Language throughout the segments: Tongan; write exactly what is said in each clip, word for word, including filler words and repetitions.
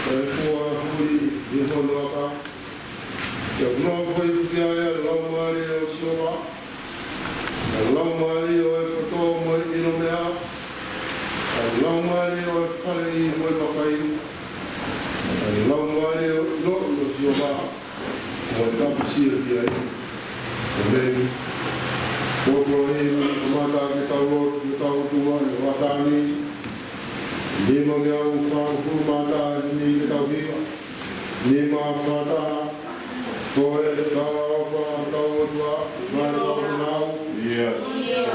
ʻE fua huli ʻi hono aka, ke nofo ʻi he ʻea ʻa e Laumālie ʻo Sihova, ʻa e Laumālie ʻo e poto mo e ʻilo meʻa, ʻa e Laumālie ʻo e faleʻi mo e mafai, ʻa e Laumālie ʻo e ʻiloʻi ʻo Sihova, mo e kapisia ki ai. ʻĒmeni. Ko e koloa ʻi he kamata ke tau lotu ki hotau ʻOtua ʻi he ʻaho ni. Nima ngeau fāngofulu mā taha ni ke tau hiva. Nima fā taha. Ko e talaʻofa ʻa hotau ʻOtua, ʻi he ʻaho ni. ʻIo.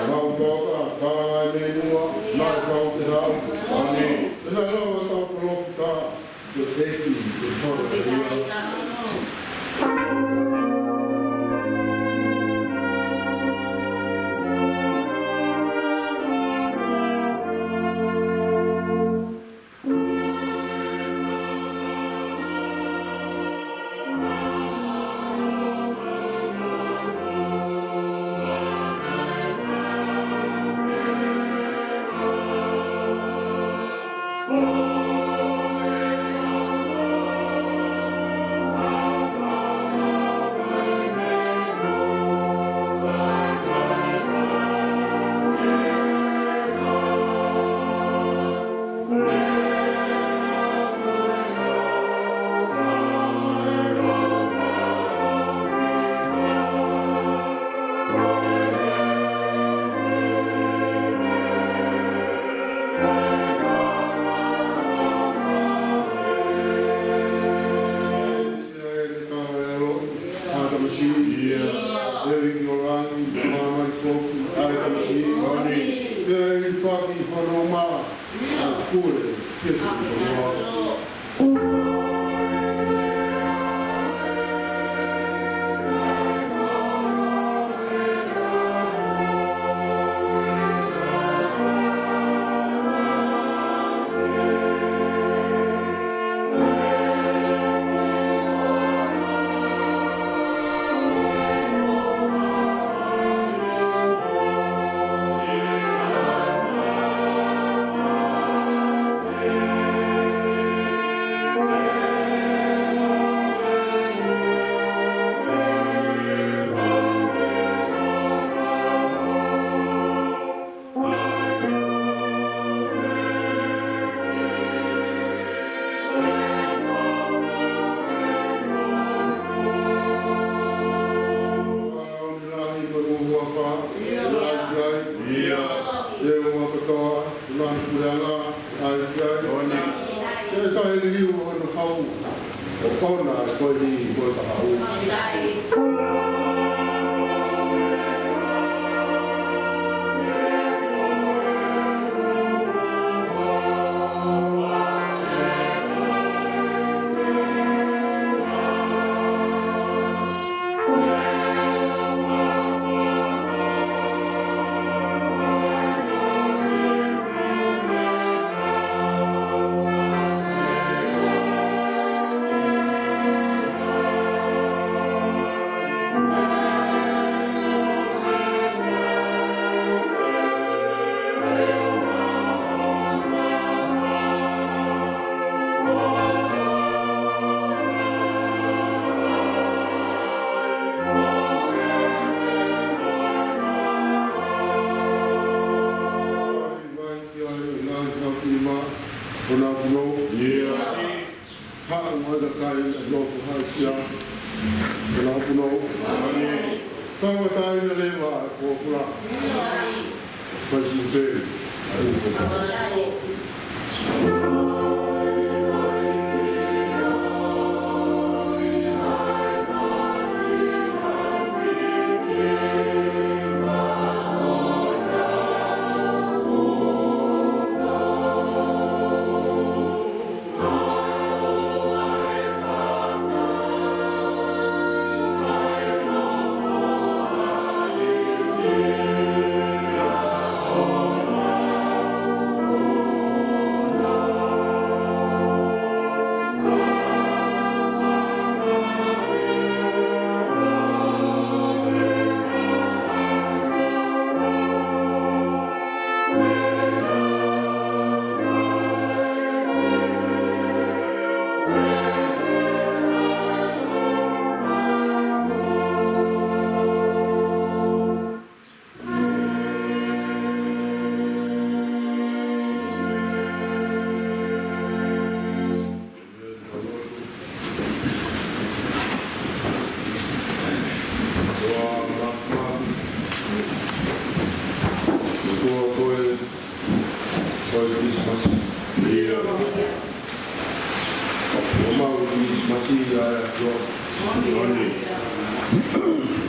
Mau toka, talaʻi mei muʻa, naʻe pau ke haʻu. ʻĒmeni. Naʻe lau ʻa e palōfita, ko e ʻEiki, ko e palōfita. Haʻu mai ka kai ʻa e nofo haʻisia. Ko na puno. Tauʻatāina leva ʻa e pōpula. Kai sipe. Ko e Kilisimasi. ʻIo. Ko ʻemau Kilisimasi ʻa e ʻAfiona.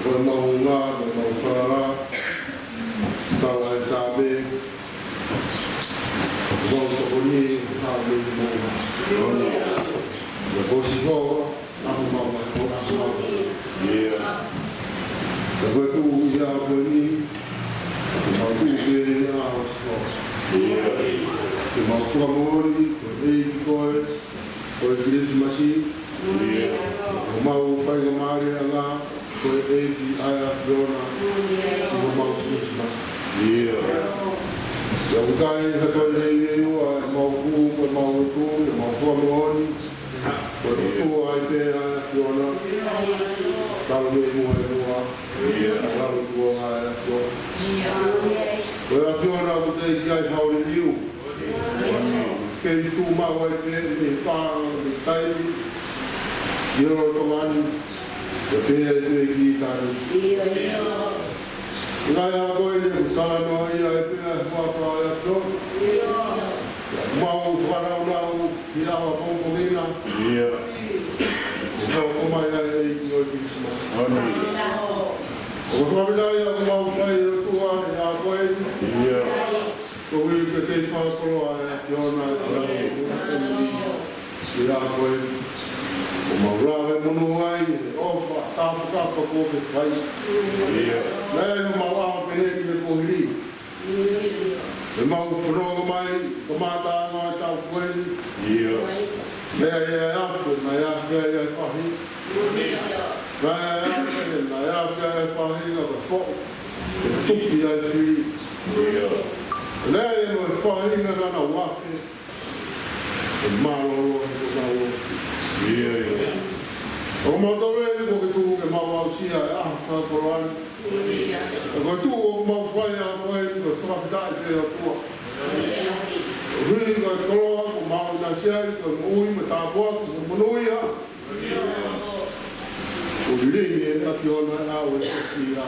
Ko ʻemau ngā, ko ʻemau falala. Tala e Saame. Ko ʻemau tokoni, Saame mo. Ko Sihova. ʻA homau, ʻa homau. ʻIo. Ka ko e tuʻu ʻi he ʻaho ko eni, ka mau tuʻu pē ʻi he ʻao ʻo Sihova. ʻIo. Ka mau fakamoʻoni, ko e ʻEiki koe, ko e Kilisimasi. ʻIo. Ko homau faingamālie ʻanga, ko e ʻEiki ʻa e ʻAfiona, ko homau Kilisimasi. ʻIo. ʻIo, ʻoku ʻikai ha toe lelei ʻa ʻemau hū, ko ʻemau lotu, ʻemau fakamoʻoni, ko e ʻOtua ai pē ʻa e ʻAfiona. Talu mei muʻa ʻi muʻa. Talu ʻi tuʻa ʻa e ʻAfiona. Ko e ʻAfiona ʻoku teʻeki ai hao liliu. Kei tuʻu maʻu ai pē mei he paʻanga, mei he taimi, ʻi lolotonga ni, ʻo pehē ai pē ki ʻitāniti. Ngaahi ʻaho ko eni ʻoku talanoa ai pē ʻa e huafa ʻo e ʻAfiona. Mau fakanaunau ʻi he ʻaho pongipongi na. ʻIo. ʻO hoko mai ai ʻa e ʻEiki ʻo e Kilisimasi. ʻOni. ʻOku fakafetaʻi ʻa ʻemau fai ʻOtua ʻi he ʻaho ko eni. ʻIo. Koeʻuhi ke kei fakakoloa ʻa e ʻAfiona ʻi he ʻaho ko eni. ʻOku mau lave monū ai he ʻofa, tafatafa kuo ke fai. ʻIo. Naʻe ʻi homau ʻaho pehē ki he kuohili. ʻEmau fononga mai, kamataʻanga ʻo e taʻu ko eni. ʻIo. Naʻe ʻi ai ʻa e afe, naʻe afe ai ʻa e faʻahinga. Naʻe ʻi ai ʻa e afe, naʻe afe ai ʻa e faʻahinga ka foʻi. Ke tuki ai fili. ʻIo. Naʻe ʻi ai mo e faʻahinga naʻa nau afe. ʻE mālōlō, ʻe mālōlō. ʻIo, ʻio. ʻOku mau tauleʻi kuo ke tuku ke mau aʻusia ʻa e ʻaho fakakoloa ni. ʻIo. Ko e tuʻu ʻoku mau fai ʻa ko eni ko e fakafetaʻi pē ʻOtua. ʻIo. Koeʻuhi ko e koloa kuo mau ʻinasi ai, ko e moʻui mo e tāpuaki, ko e monūʻia. ʻIo. ʻOku lilingi ʻe he ʻAfiona ʻa e ʻaho ʻo e siasi. ʻIo.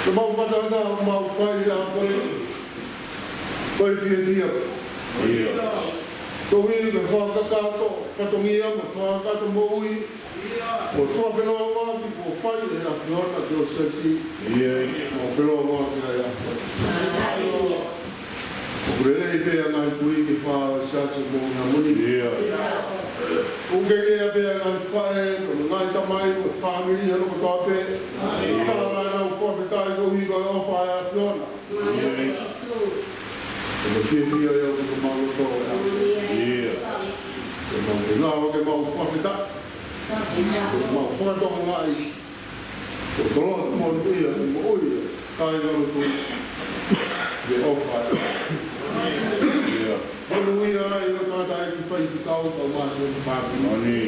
Ko ʻemau fakataha ʻoku mau fai ʻa ko eni. Ko e fiefia. ʻIo. Koeʻuhi ko e fakakakato fatongia mo e fakakakato moʻui. Ko e fakafeʻiloaki kuo fai ʻe he ʻAfiona ki ho siasi. ʻIo. Mau feʻiloaki ai ʻa e ʻAfiona. ʻOku lelei pē ʻa e ngaahi tui ke fai ʻa e siasi mo e ngaahi muli. ʻIo. ʻOku lelei pē ʻa e ngaahi faʻē, mo e ngaahi tamai, mo e fāmili, ʻa ia kotoa pē. ʻIo. Tala ʻenau fakafetaʻi koeʻuhi ko e ʻofa ʻa e ʻAfiona. ʻIo. ʻOku fiefia ia ʻoku mau loto ʻa e ʻAfiona. ʻIo. ʻOku mau ke ngāue ke mau fakafetaʻi. ʻOku mau fakatokangaʻi. ʻOku tolonga mo ia, mo ia. Kāinga lotu. ʻIo ʻofa. ʻIo. Monūʻia ai ʻo tātā ʻEiki Faifekau Taumasi mo e fāmili. ʻOni.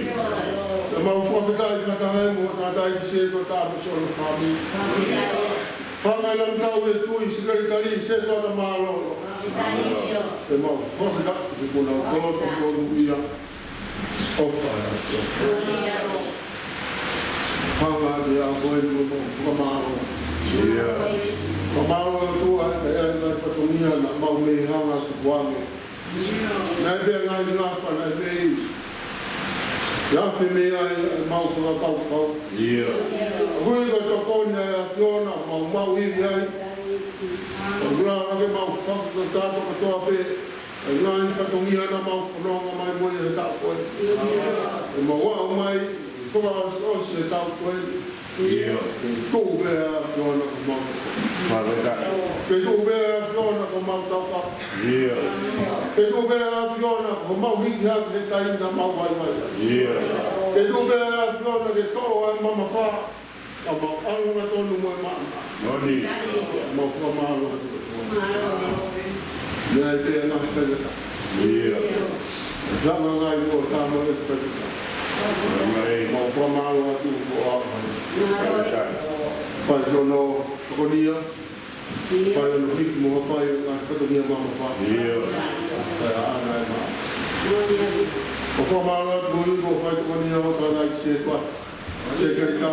ʻOku mau fakafetaʻi fakataha mo tātā ʻEiki Sētuata mo e fāmili. Hanga ʻe he ʻEiki ʻo e tui, sekelitali, Sētuata mālōlō. ʻOku mau fakafetaʻi he kuo nau koloto monūʻia. ʻOfa ʻa e ʻAfiona. Hanga ʻe he ʻaho ko eni ʻo fakamālō. ʻIo. Fakamālō ʻOtua, ʻa e ngaahi fatongia naʻa mau mei hanga atu kuange. Naʻe pea ngaahi ngafa naʻe mei. Ia fe mei ai ʻemau fakakaukau. ʻIo. Koeʻuhi ko e tokoni ʻa e ʻAfiona, mau maʻu ivi ai. ʻOku lava ke mau fakakakato kotoa pē. ʻA e ngaahi fatongia naʻa mau fononga mai mo ia he taʻu ko eni. ʻOku mau aʻu mai, fakaʻosiʻosi he taʻu ko eni. ʻIo. Ke tuʻu pē ʻa e ʻAfiona ko homau. Fakafetaʻi. Ke tuʻu pē ʻa e ʻAfiona ko homau taukapo. ʻIo. Ke tuʻu pē ʻa e ʻAfiona ko homau hiki hake he taimi naʻa mau vaivai ai. ʻIo. Ke tuʻu pē ʻa e ʻAfiona ke toʻo ʻa e mamafa. Ka mau ʻalu hangatonu mo e maʻamaʻa. ʻOni. Mau fakamālō atu. Naʻe pea ngaahi feneta. ʻIo. Langa ngai mo tama e faifekau. Mau fakamālō atu ko ā. Fai hono tokonia. Fai hono hiki mo hapai ʻo e fatongia mamafa. Fai ʻa ʻana e mā. Mau fakamālō atu mo e ko fai tokonia ʻo tānaki se kua. Se kerika.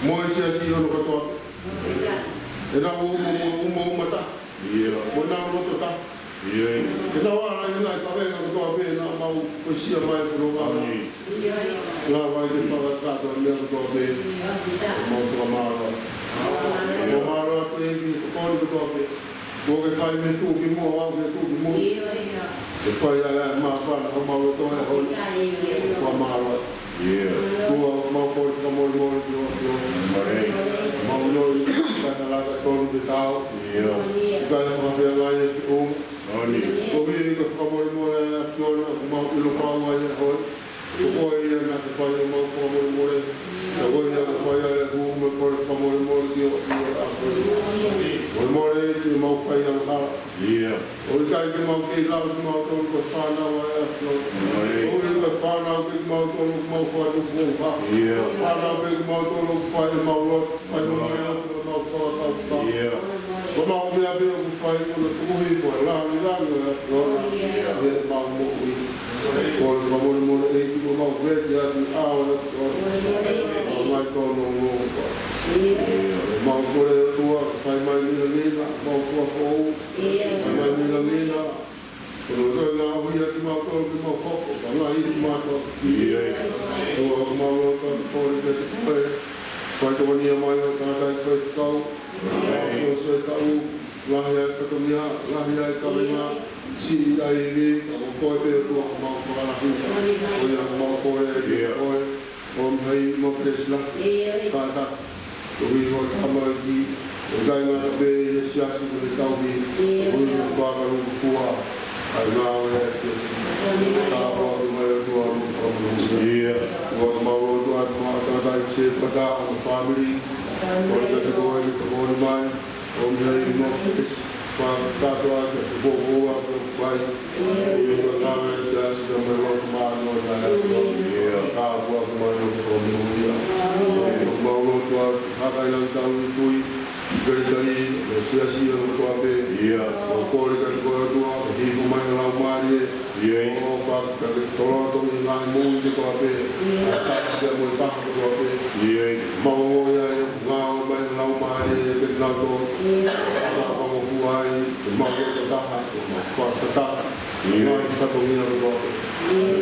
Mo e siasi hono katoa. ʻE nau uma, uma, uma, uma ta. Mo nau loto ta. Ke tau ala ʻi he ngaahi kavenga kotoa pē naʻa mau uesia mai ko e ngāue. Lava ai ke fakakakato e meʻa kotoa pē. Mau fakamālō. Mau fakamālō atu ʻEiki ko e tokoni kotoa pē. Kuo ke fai mei tuʻa ki muʻa, ʻo aʻu ki tuʻa ki mui. Ke fai ai ʻa e māfana ʻo mau loto e hoi. Fakamālō. ʻOtua, mau kole fakamolemole ki he ʻAfiona. Mau ʻilo ʻoku ʻikai ha laka tonu pe taau. ʻIkai fakafeangai e feʻunga. Koeʻuhi ko e fakamolemole ʻa e ʻAfiona, ʻoku mau ʻilo pau ai ʻa e hoi. Ko koe ia naʻa ke fai ʻemau fakamolemole. Ko koe ia naʻa ke fai ai e hū mo e kole fakamolemole ki he ʻAfiona. Molemole ʻEiki, mau fai angahala. ʻOku ʻikai ke mau kei lau kimautolu ko e fānau ʻa e ʻAfiona. ʻOku ʻikai ko e fānau pē kimautolu, mau fai tupu ha. Fānau pē kimautolu, fai ʻemau lotu, fai ʻemau lotu, ʻemau fakakaukau. Ko ʻemau meʻa pē ʻoku fai, ko e tukuhifo e langilangi ʻo e ʻAfiona ʻi heʻemau moʻui. Kole fakamolemole ʻEiki, ko ʻemau vete atu ʻa e ʻAfiona. Ko ʻemau tōnounou. Mau kole ʻOtua, fai mai milamila, mau fuafoʻou. Fai mai milamila. Ko e toe ngāue ʻa kimautolu ke mau hoko, ka ngaahi kimautolu. ʻOtua, mau lotu atu kole ke te koe. Fai tokonia mai ʻo tangataʻi faifekau. Mau sio sio e taʻu, lahi ai e fatongia, lahi ai e kavenga, siʻi ai e ivi, ka ko koe pē ʻOtua ʻoku mau fakalahi. Ko ia ʻoku mau kole ai koe. ʻOmi hai mo Pesila. Kātaki. Koeʻuhi ko e tamaiki. ʻOku ʻikai ngata pē ʻi he siasi mo e tauhi. Koeʻuhi ko e fakalūkufua ʻa e ngāue ʻa e siasi. Tāpuakiʻi mai ʻOtua mo e fakamolemole. ʻOtua, mau lotu atu mo e tangataʻeiki Sepata mo e fāmili. Kole kiate koe ke tokoni mai. ʻOmi hai mo Pesila. Fakakakato atu e poupou ʻoku fai. Koeʻuhi ko e ngāue ʻa e siasi mo e lotu māʻoniʻoni ʻa e ʻAfiona. Tāpuakiʻi mai ʻo fakamoʻui ia. Mau lotu atu, haka ʻi langi tau i tui, kelekele, mo e siasi ʻo kotoa pē. ʻOku kole kiate koe ʻOtua, ʻo hifo mai e Laumālie. ʻO fakakakato e ngaahi moʻui kotoa pē. ʻA e taha pea mo e taha kotoa pē. Mau ongoʻi ai e ngāue mai e Laumālie kiate kinautolu. Mau fakaʻofoʻofa ai, mau loto taha, mau fakataha. Ngaahi fatongia kotoa.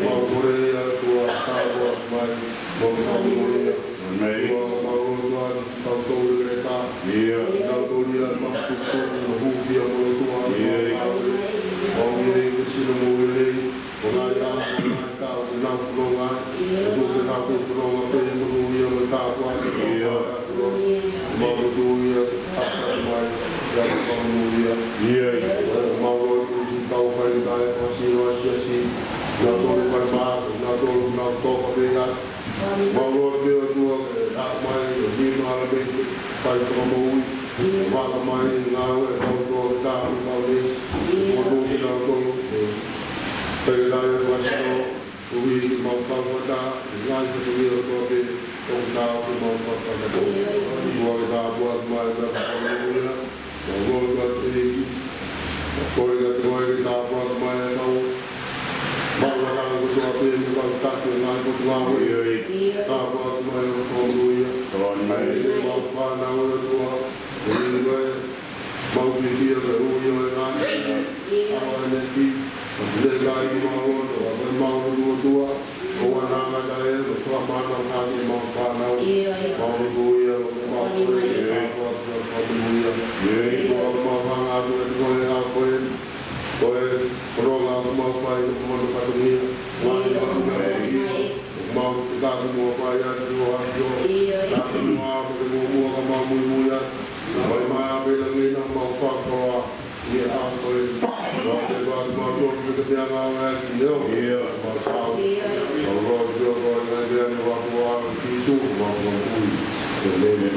Mau kole ʻOtua, tāpuakiʻi mai, mo fakamoʻui ia. ʻOtua, mau lotu atu, kau tau leleka. Kau tau ia, mau tuku, mo hūfia mo ʻOtua. Mau ia i ke sino mo lelei. Ko e ngaahi ʻaho, ko e ngaahi taʻu, ke nau fononga. Ko e tuʻu ke nau ke fononga pē, mo nau ia mo tāpuakiʻi. Mau lotu ia, tāpuakiʻi mai, ia mo fakamoʻui ia. Mau lotu si kau fai tae, fakasino ʻa e siasi. Nau tolu fai mā, nau tolu, nau toko pē ia. Mau lotu ʻOtua, ke haʻu mai, ʻo nima ala pē, fai fakamoʻui. Vaka mai, ngāue, mau tolu, tāpuakiʻi mau nei. Mau tolu, nau tolu, pē tae, fakasino. Koeʻuhi ke mau kau fakataha, ngaahi fatongia kotoa pē, ʻoku tau ke mau fakataha. ʻOtua ke tāpuakiʻi mai, mo fakamoʻui ia. Mau lotu atu ʻEiki. Kole kiate koe ke tāpuakiʻi mai ʻa e kau maʻu lakanga kotoa pē, mo e kau taki ʻo e ngaahi potungāue. Tāpuakiʻi mai mo fakamoʻui ia. Mai se mau fānau ʻOtua. Koeʻuhi ko e mau fiefia ke ui ʻo e ngaahi. ʻAho ʻanefī. Lelei mau lotu, ʻa e mau lotu ʻOtua. ʻOua naʻa ngata ē, ʻo fakamānava ke mau fānau. Mau lotu ia, ʻo mau kole, ʻo mau fakamoʻui ia. ʻOtua mau hanga atu ʻa e kole ʻa koe. Ko e fononga ʻoku mau fai, ʻoku mau fatongia. Mau fatongia. Mau te kaku mo fai atu ʻo atu ʻo. Kaku mo ʻa, mo te mo mua ka mau muimui atu. Mau mai ʻa pē langi na mau fakakoloa. Ia ʻa koe. Mau te kaku mau tuʻu ki te meʻangāue ʻa e ʻEiki. Mau tau. Mau lotu ʻo koe ngai meʻa ni wa kua Sīsū mau muimui. ʻĒmeni.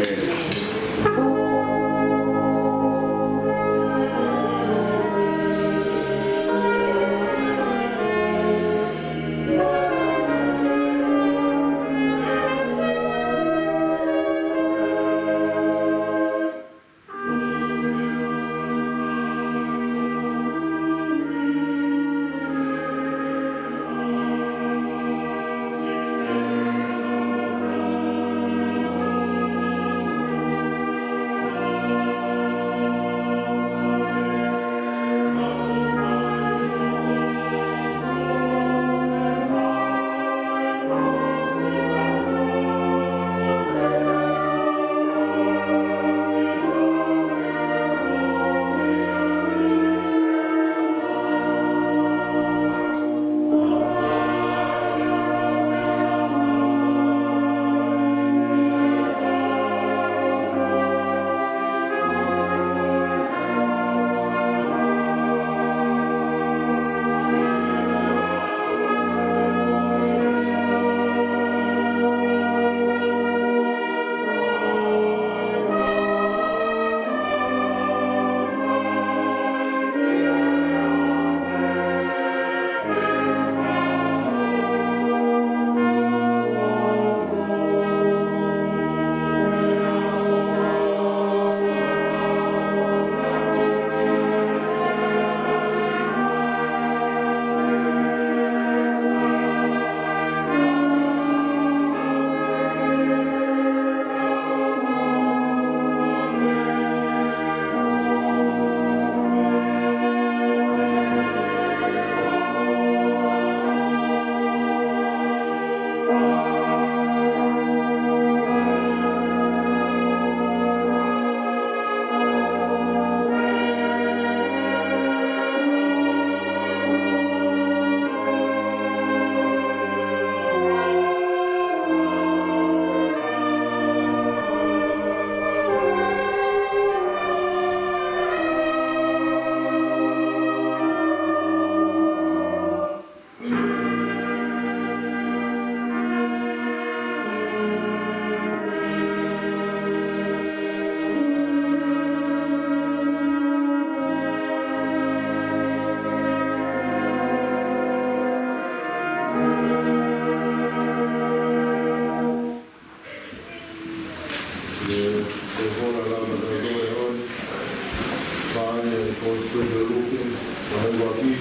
Luke, vahe ʻuluaki,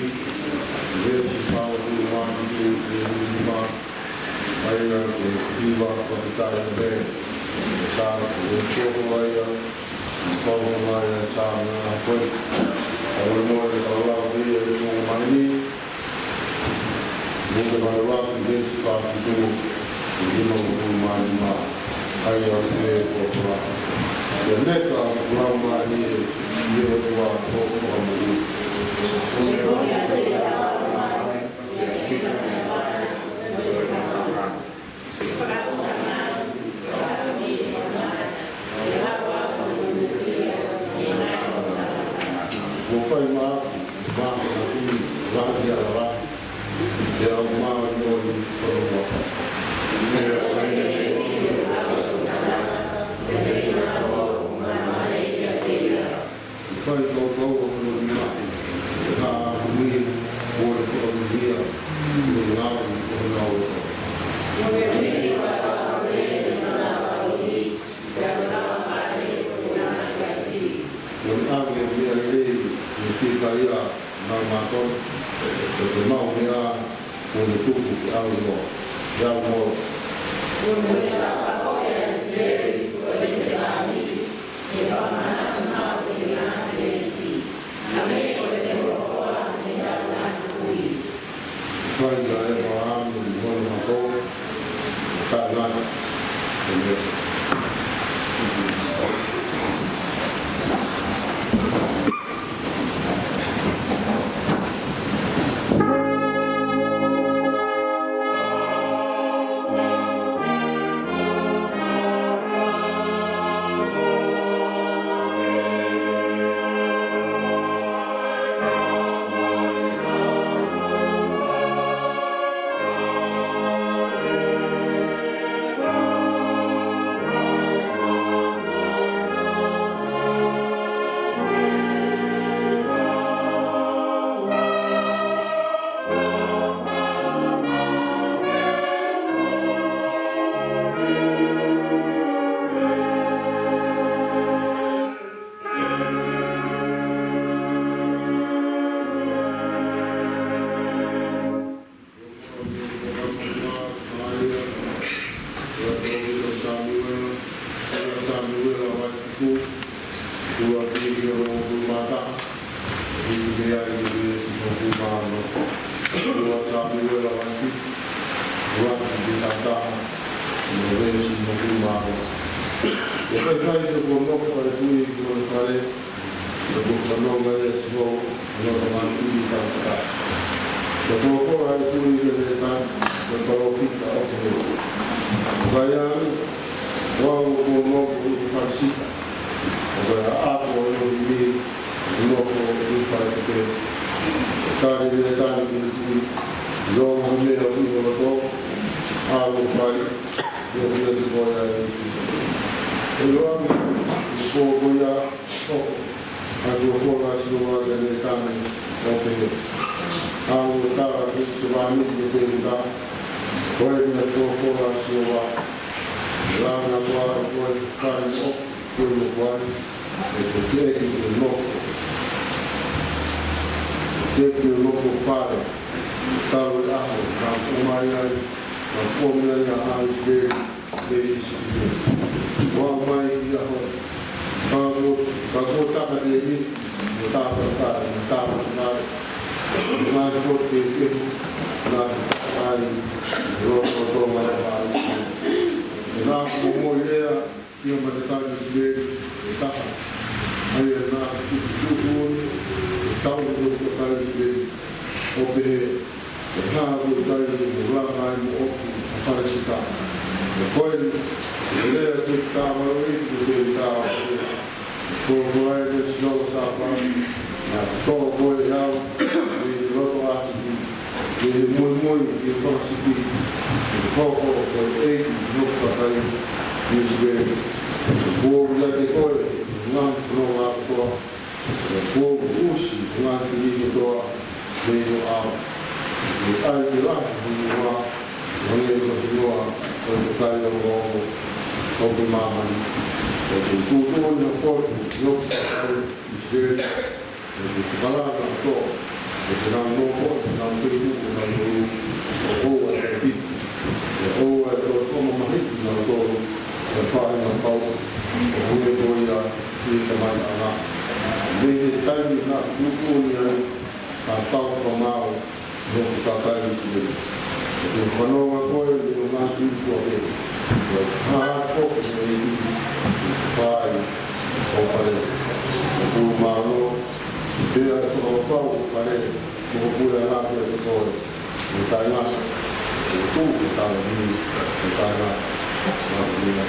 veesi fāngofulu mā fitu ki he nima, ʻa ia ko e hiva fakafetaʻi pē. Sa ko e koko ʻa ia, koko ʻa ia, sa na koe. Ka ua noa e kau lau ki he ongo mai ni, Luke vahe ʻuluaki, veesi fāngofulu mā fitu ki he nimangofulu mā nima, ʻa ia ʻoku pehē ʻe he folofola: Pea leka ʻa e Laumālie ʻi he ʻOtua ʻo fakamoʻui. Kuo fai maʻaku, maʻaku, maʻaku, lahi ʻa e lalahi, pea u māʻoniʻoni kotoa. Fai kau kau ʻo hono nima, ʻe hā ʻa e ʻuhinga ʻo e fakamoʻui, ʻi he ngāue ʻo honau loto. Mo e ʻoange meʻa lelei, mo e fika ia, nau mākona, ʻo te mau meʻa, mo e tuku ke au mo, ke au mo. Fai ʻa e ʻoange mo e mākona, ka ngai. Ko e kakai te ko nofo ai kui ki hono fale, ʻo ko fanongo ia si ho, no to ma kui ka ka. Ko ko ai kui ke le ta, ko palōfita ʻo ke. Ko ai anu, ʻoku ou nofo ʻi Fālesi, ʻo ka a ako ʻo ni, nofo ʻi Fālesi. Ka le le ta ni kui, no ma me ʻo ni ʻo to, a lo fai, ʻo ni ko ai. ʻE loa mi, ko ko ia, ʻo, ʻa ko ko la si ʻo le le ta ni, ʻo ke. A lo ta la ki si wa ni ke te ta, ko e ni ko ko la si ʻo. Langa ko a ko e fale ʻo, ko e no ko ai, ʻe ko ke ki ke nofo. Ke ke nofo fale, tau e ʻaho, na ko mai ai, na ko mai ai ʻa ʻIsileli, ʻe ʻIsileli. Ua mai ki ʻaho, ka ko, ka ko taka ke ni, mo tāpata, mo tāpata, mo ngaahi potu kehekehe, na ai, roto tonga ai. Na ko mo lea, ia matakali ʻIsileli ʻe taha. ʻA ia naʻa ku tuku tuʻutuʻuni, ʻe tau ʻo matakali ʻIsileli, ʻo pehē, ʻe hā ko e kai mo langa ai mo ʻoku ʻa Fālesi ka. ʻE ko eni, ʻe lea ki he tāmaloʻi, mo e tāmaloʻi. Ko ko ai te sino sapa, na to ko e au, ʻi loto ʻasi, ʻi muimui, ʻi fakasiki, ʻi koko, ko e ʻEiki, no kakai, ʻi Sipeni. Ko ia te koe, ngaahi fononga kotoa, ko ʻusi, ngaahi fili kotoa, mei ho ʻao. ʻE ʻai ke lahi ho hingoa, hangē ko e hingoa ʻo e kakai ʻo, ʻo, ʻo māmani. ʻE tuʻutuʻuni ʻa e potu, no kakai, ʻi Sipeni. ʻe te kalanga kotoa, ʻe te nau nofo, ʻe te nau feinu, ʻe te nau feinu, ʻo ʻoua ʻe piki, ʻe ʻoua ʻe tō tō mamahi kinautolu, ʻe fai na pau, ʻo hangē ko ia ʻi he kamataʻanga. Mei he taimi naʻa ku tuʻutuʻuni ai, ka tau ka mau, ʻi hoku kakai ʻIsileli. ʻE te fanongo koe mei he ngaahi ipu ʻa pē. ʻE hā ko e ipu ʻi he fai ʻo fale. ʻE pulu mālō, pea ʻe fakapapau ʻe fale, mo ko pule ʻa pē ʻe koe. ʻE tainga, ʻe tū, ʻe tainga, ʻe tainga, ʻe tainga.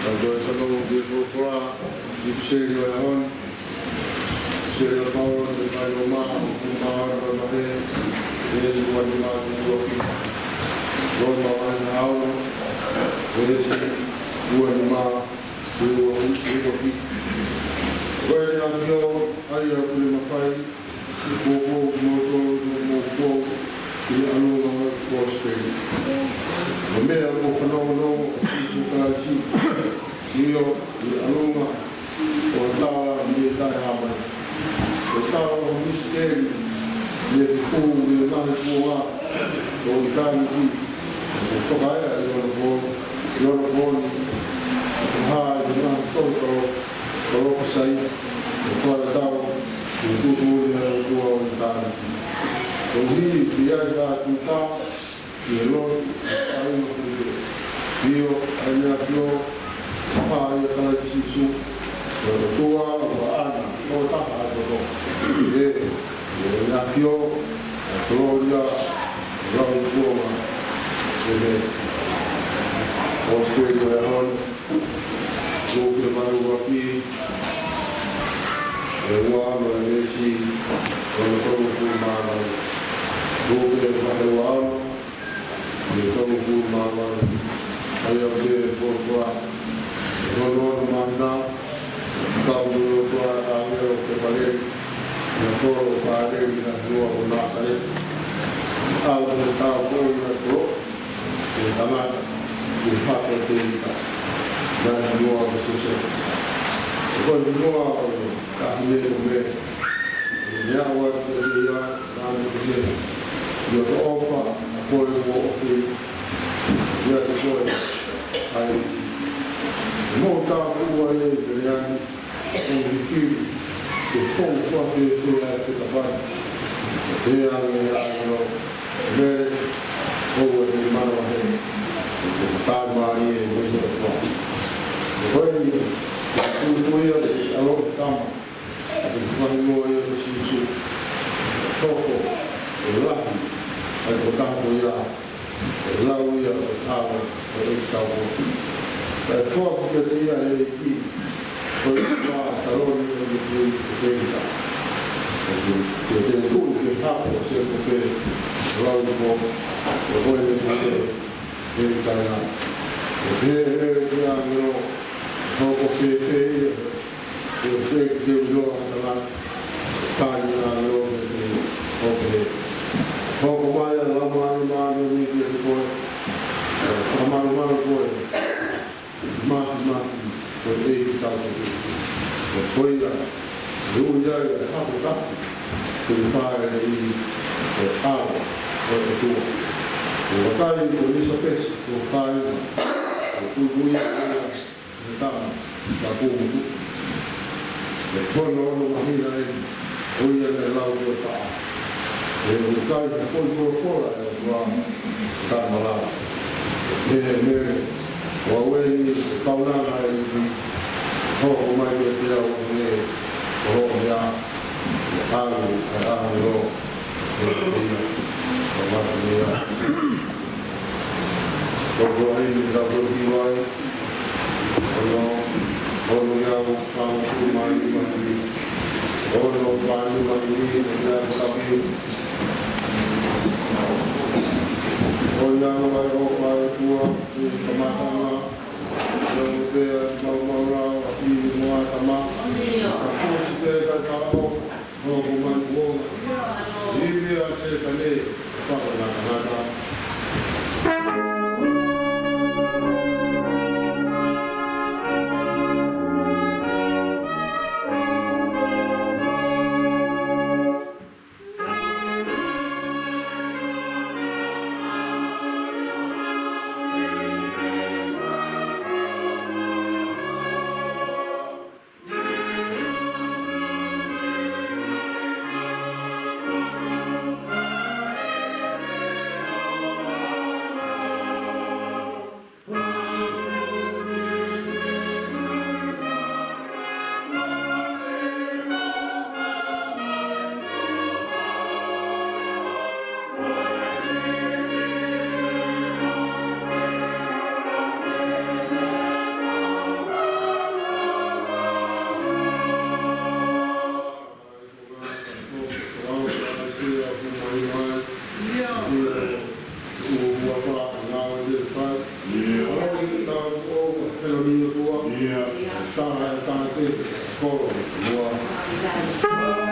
Tau toe fanongo ki he folofola, ʻi he ʻipiseli ʻo e ʻaho ni. ʻIpiseli ʻa Paula ki he kakai Loma, ʻi he vahe ua, veesi ua nima ki he ua fitu. Loma vahe ua, veesi ua nima ki he ua fitu. Ko ʻEne ʻAfio, ʻa ia ʻoku ne mafai ke foaki kimoutolu ʻi hoʻomou fou ki he ʻalunga ʻo e kosipeli, ʻa e meʻa kuo fanongonongo ʻa Sīsū Kalaisi, ʻio, ʻi he ʻalunga ʻo e tala mei he taʻehāmai, ʻo e tala ʻo e misiteli naʻe fufū mei he ngaahi kuonga ʻo ʻitāniti, ʻo fakaeʻa ʻi onopooni, ʻi onopooni, ʻo hā ʻi he ngaahi tohi kalo, kalofasaia, ʻo fakatatau ki he tuʻutuʻuni ʻa e ʻOtua ʻo ʻitāniti. Koeʻuhi ke ʻi ai ha tuʻunga ʻi he lotu ʻa e kāinga kotoa. ʻIo, ʻa ʻEne ʻAfio, ʻa ia ʻa Kalaisi Sīsū, ko e ʻOtua ʻoku ʻaʻana ʻo taha ʻa e kotoa. ʻE, ʻa ʻEne ʻAfio, ʻa e kolōlia, ʻa e lau ʻi he kuonga. ʻEmeni. Ko e ʻipiseli ʻo e ʻaho ni, Luke vahe ʻuluaki, veesi ua ki he veesi ʻo e tolungofulu mā valu. Luke vahe ua, veesi tolungofulu mā valu. ʻA ia ʻoku pehē ʻa e folofola: Ko hono ono māhina, ʻi he taʻu ʻo e ʻOtua, ʻa e ʻāngelo ko Kepaleli, ʻi he kolo ʻo Kāleli, ʻi he ʻaho ʻo Nāsaleti, ʻalu ki he taʻu ko ia ʻo e kolosi, ki he tangata, ʻi he hako ʻo Tēvita, naʻe hingoa ko Siosefa. Ko e hingoa ʻo e taʻahine ko Mele. ʻI heʻene aʻu atu kiate ia, naʻa ne pehē: ʻIo, ʻofa ʻa koe kuo ʻofa ʻiate koe ʻa e ʻEiki. Mou tāpuakiʻi ʻa e ʻEiki, ʻo ne fili ke fou fakafoʻou ʻa e fetapaki. Pea pehē ange ʻa e ʻāngelo: Mele, ʻoua te ke manavahē, he ko e tāimālie ʻi he ʻOtua. Ko eni, ʻe tuku ia ʻe he ʻAlo ʻo e Tama, ʻe fakahingoa ia ko Sīsū. Hoko ʻo lahi ʻa e tokotaha ko ia, ʻe lau ia ko e ʻAlo ʻo e ʻEiki Taupou. Pea ʻe foaki kiate ia ʻe he ʻEiki ko e ʻuhinga ʻo e taloni ʻo e fili ʻo Tēvita, ʻo ne tuʻu ʻi he hako ʻo Sēkope, ʻo lau ko e ʻOtua ʻo e fili ʻo Tēvita. Pea pehē ʻe he ʻāngelo: Hoko fēfē ia? Pea pehē ki he ʻuluaki tangata, tali ʻe he ʻāngelo kiate ia, ʻo pehē: Hoko mai ʻa e Laumālie Māʻoniʻoni kiate koe, ʻo fakamalumalu koe ʻi he māfimafi ʻo e ʻEiki Taupou. Ko ia ʻe ui ai ʻa e hako tapu ke ne fāʻeleʻi ko e ʻAlo ʻo e ʻOtua. Ko e vakai ko ʻIlisapesi ko e kāinga, ʻe puipui ia ʻe he tama, ka kuo mutu. ʻI hono ono māhina eni, ko ia naʻe lau ko e taʻa, ʻe ʻikai ha foʻi folofola ʻa e ʻOtua ʻe taʻemalava. Pehē ʻe Mele: Ko au eni, ko e kaunanga ʻo e ʻEiki, hoko mai kiate au ʻa e ʻAlo, ʻo hoko mai ʻa e ʻAlo ʻo e ʻĀngelo, ʻo ia, ʻo mata ia. Ko e ʻaho ni ʻoku tau hiva ai, ono, ono ngeau fāngofulu mā nima, ono fā nima, ʻi he ʻaho ni. ʻOku ʻi ai ʻa e ʻofa ʻa e ʻOtua ʻi he kamataʻanga, ʻio, pea maumau lao ʻa e ʻEiki mo ʻAtama, ka fusi pē ka tau, ʻo ko mai kuo. Ivi ʻa Sētane, fakangatangata. Ia, tā, tā, te, kolo, ua. Ia.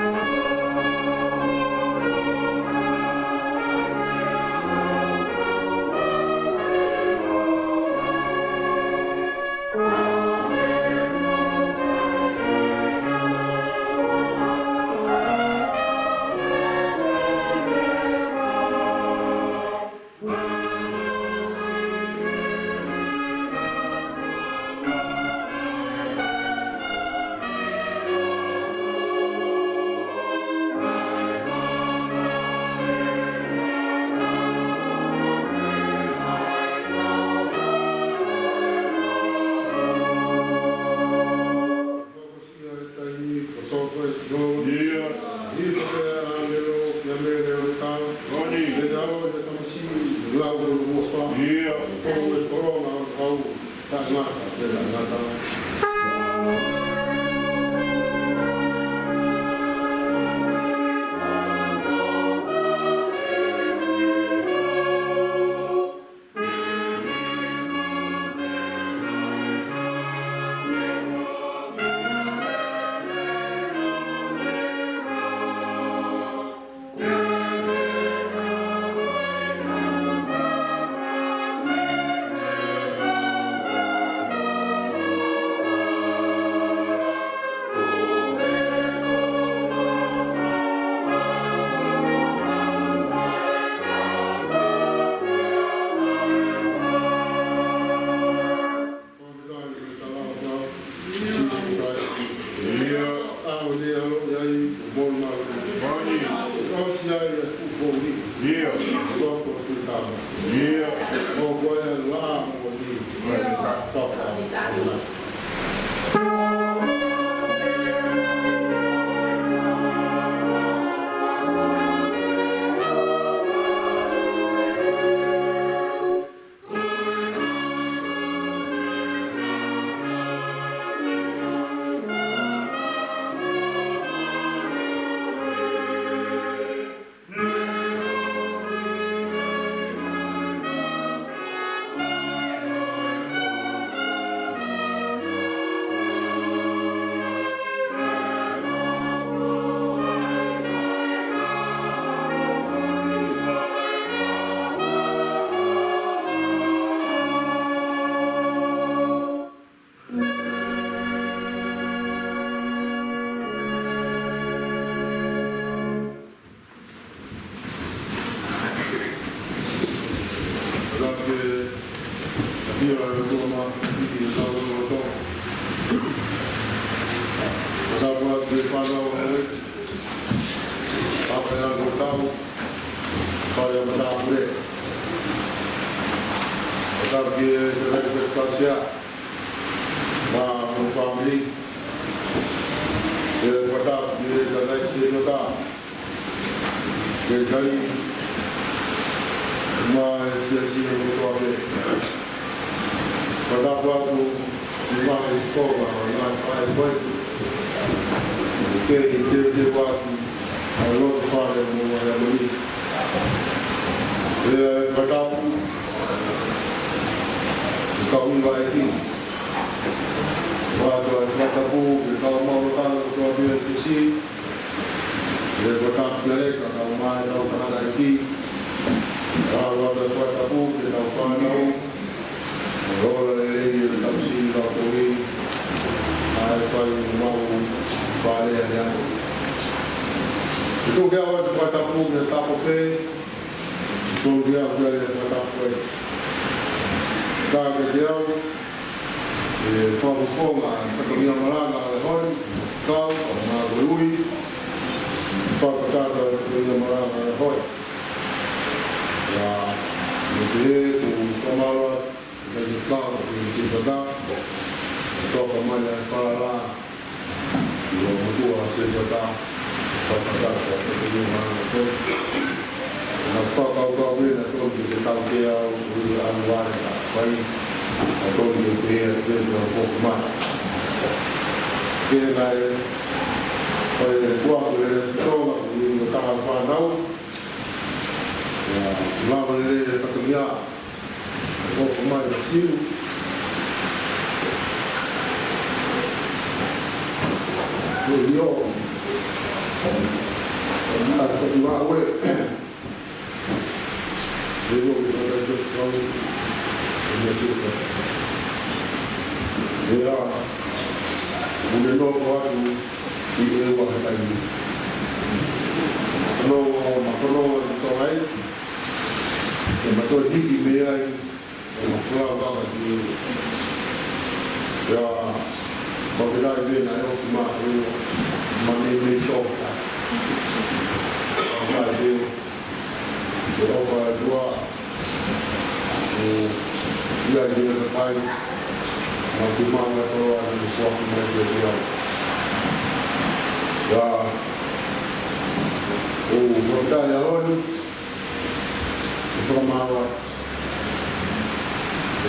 Ia. Mo e fāmili. ʻE fakatapu ki he tangata ʻi he kau. Ke kai. Mo e siasi kotoa pē. Fakatapu atu ki he ngaahi tokoua, ngaahi faifekau. Ke, ke, ke ʻoatu ʻa e loto fale mo e ʻamanaki. ʻE fakatapu ki he kau hiva ʻeiki. ʻOatu ʻa e fakatapu ki he kau maʻu lakanga kotoa pē ʻa e siasi. ʻE fakatapu ki he kau mai, kau tangataʻeiki. ʻOatu ʻa e fakatapu ki he kau fānau. Ola lelei ʻa e tauhi ʻa e kovi. ʻA e fai mau fale ʻa e ʻaho. ʻOatu ʻa e fakatapu ki he tapu pē. ʻOatu ʻa e fakatapu pē. Ka ke te au, ʻe fakafofonga, fatongia malanga ʻa e hoi, kau, ʻa e ngaahi ui. Fakatapu ʻa e fatongia malanga ʻa e hoi. ʻIa, ʻe te u fakamālō atu, ʻe te kau, ʻe te pata, ʻe toka mai ʻa e falala, ʻi he motuʻa ʻa e pata, fakatapu ʻa e fatongia malanga ʻa e hoi. Naʻa fakakaukau pē naʻe tonu ke tau ke au, ui anu vale ka pai, naʻe tonu ke pehē atu pē naʻa foki mai. Ke naʻe, ʻoku ʻi ai e tuʻa ko e Tonga, ʻoku ʻi ai e taha fānau, ʻIa, lava lelei e fatongia. ʻOku mai ʻa Siu. ʻIo. ʻA, ko e ngāue. ʻIo, ʻio, ʻio, ʻio, ʻio, ʻio, ʻio. ʻIo, ʻo ne nofo atu ʻi ʻEua he taimi ni. Ko hono, ko hono ʻi Tonga ē, ʻe ma toe hiki mei ai, ʻe ma folau lava ki ʻEua. ʻIo, ʻo ke lai pē naʻe ofi mai ʻEua, ma ne me toka. ʻO lai pē, ʻe ʻofa ʻa e ʻOtua, ʻo ʻi ai ʻa e kakai, ma ku manga tolo ana ni kuaku mai ke te au. ʻIo, ʻo, ʻo tai a honi, ʻe fakamālō atu.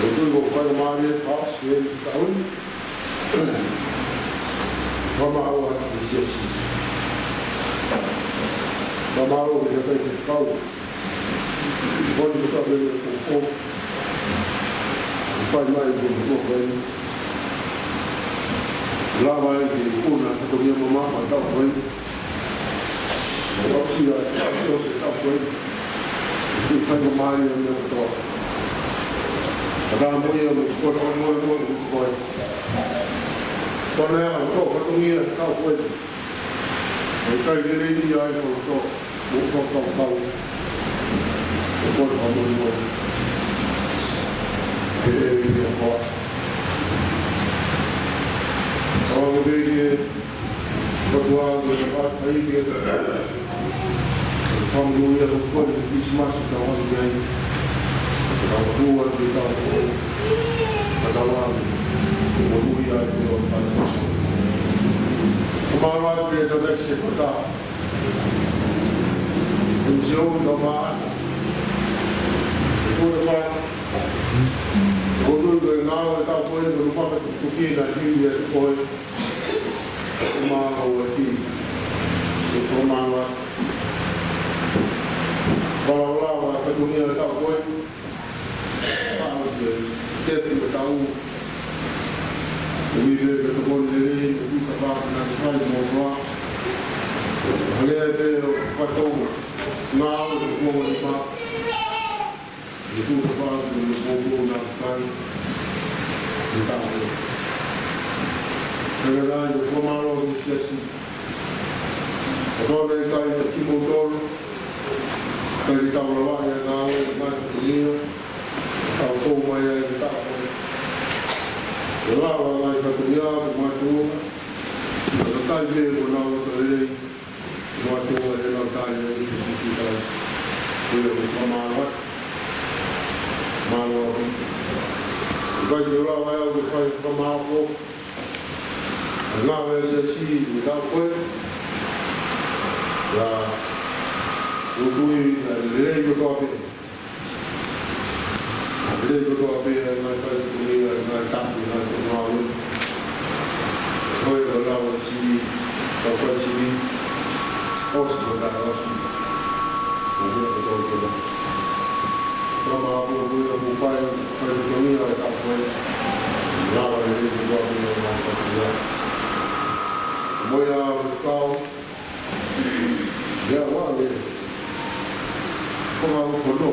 ʻE tui ko e faingamālie, Pastor, ke u tau ni. Fakamālō atu ki he siasi. Fakamālō ki he kakai fekau. Ko ni ko e tapu ʻe ko ko. Fai mai ko ko ko. Lava ai ke kuna, ko e meʻa mamafa ʻetau ko ē. ʻOsi ʻa e, ʻosi ʻa e tapu ko ē. Ke faingamālie ʻo meʻa kotoa. Ka tā mo ia mo ko e, mo e, mo e, mo e. Ko e meʻa ʻa e fatongia ʻo e tapu ko ē. ʻE ʻikai lelei ia ai ko e loto, mo e fakakaukau. Ko e, ko e, mo e, mo e. ʻE, ʻe, ʻe, ko e. Ka ʻoku pehē, ko e tuʻa, ko e tuʻa, ʻa ia ke, fakamolemole ia ko e Kilisimasi ʻoku tau ʻi ai. Ka ʻoku ʻi ai ʻetau, ka tau ʻi ai, ko e moʻui ʻa e ʻOtua. Ko e mālō atu ki he tau next step ʻo ta. ʻIo, ʻio, ka ma. Ko e fai. Ko e ngāue ʻetau ko ē, ko e maka tukutukina ki he ko ē. Mālō ʻEiki. Ko e fakamālō atu. Mālō lava, fatongia ʻetau ko ē. Pau ke, ke te me tau. Ko e meʻa ke tokoni lelei, ko e tapa na kai mo ua. Hale ai pē ʻo fatongia. Ngāue ko e kuonga ni pa. Ko e tapa ko e kuonga na kai. Ko e tapa. Ko e rai, ko e fakamālō ki he siasi. Ko e tau nei kai kimoutolu. Kai ke tau lava ia ngāue, ngaahi fatongia. Tau tō mai ai ke tau. Ke lava ngaahi fatongia, ko mātou. Ko e kai pē ko nau loto lelei. Ko mātou ʻe nau kai ai ki Sīsū Kalaisi. Ko ia ko e fakamālō. Mālō. Ko e kai ke lava ia ke fai fakamālō. Ngāue ʻa e siasi ʻi he taʻu ko ē. ʻIo, ʻoku ou tui naʻe lelei kotoa pē. Lelei kotoa pē ʻa e ngaahi fatongia, ʻa e ngaahi tapu, ʻa e ngaahi ngāue. Ko e lau ʻa e siasi, tau fai siasi. ʻOsi ko e taʻu ʻosi. Ko e meʻa kotoa pē. Tama ʻapo ko ia ʻoku fai, fai fatongia ʻa e taʻu ko ē. Lava lelei kotoa pē ʻa e ngaahi fatongia. Mo ia ʻoku kau, ia ʻoua ʻe fakahū kono.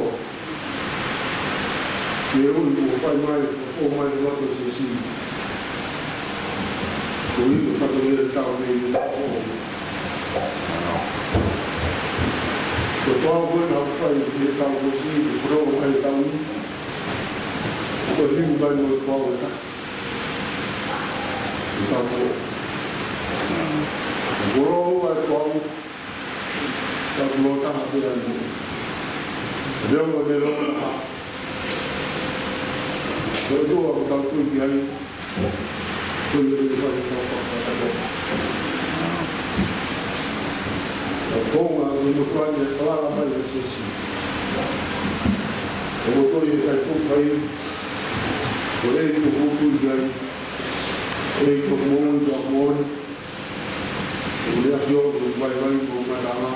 Ke ui mo fai mai, ko mai ko atu siasi. Ko ia ko e fatongia ʻetau nei ʻi he taʻu. Ko e tau ko ē naʻa fai ʻi he taʻu kuo ʻosi, ko e fatongia ʻetau ni. Ko e liu mai mo e tau ʻetau. ʻEtau ko. Ko e lau ʻa e tau. Tau loto taha pē ʻa e moʻui. Leo mo leo taha. Ko e ʻOtua ʻoku tau tui ki ai. Ko ia ʻoku tau fakataha. Ko e konga ʻo e motuʻa ni ʻe falala mai ʻa e siasi. Ko e motuʻa ʻi he kai kukai. Ko e ʻEiki ʻoku tui ki ai. ʻEiki ʻoku moʻui, ʻoku moʻoni. ʻOku ne ʻafio ʻi he vaivai mo e matanga.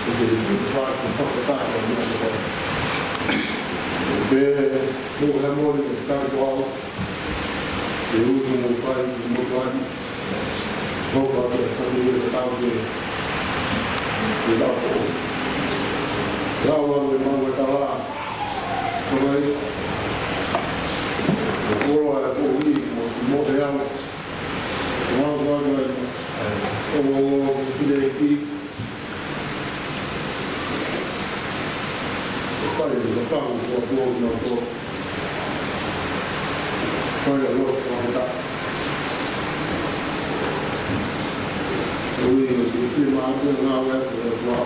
ʻOku ne fa-, fakataha mo e matanga. Pea, mo e moʻoni, ʻe kau ko au. ʻE ui mo fai, mo fai. Hoko atu e kati ia ke tau ke, ke tau ko. Lau ʻa e maʻu e tala. Ko mai. Ko kolo ʻa e ko ui, mo si mo e au. Ko au ko au ai. Ko mo mo ki le ki. Fai, ko fau, ko ko no ko. Fai, ko ko ta. Ui, ui, ui, ma, ui, ma, ui, ui, ui.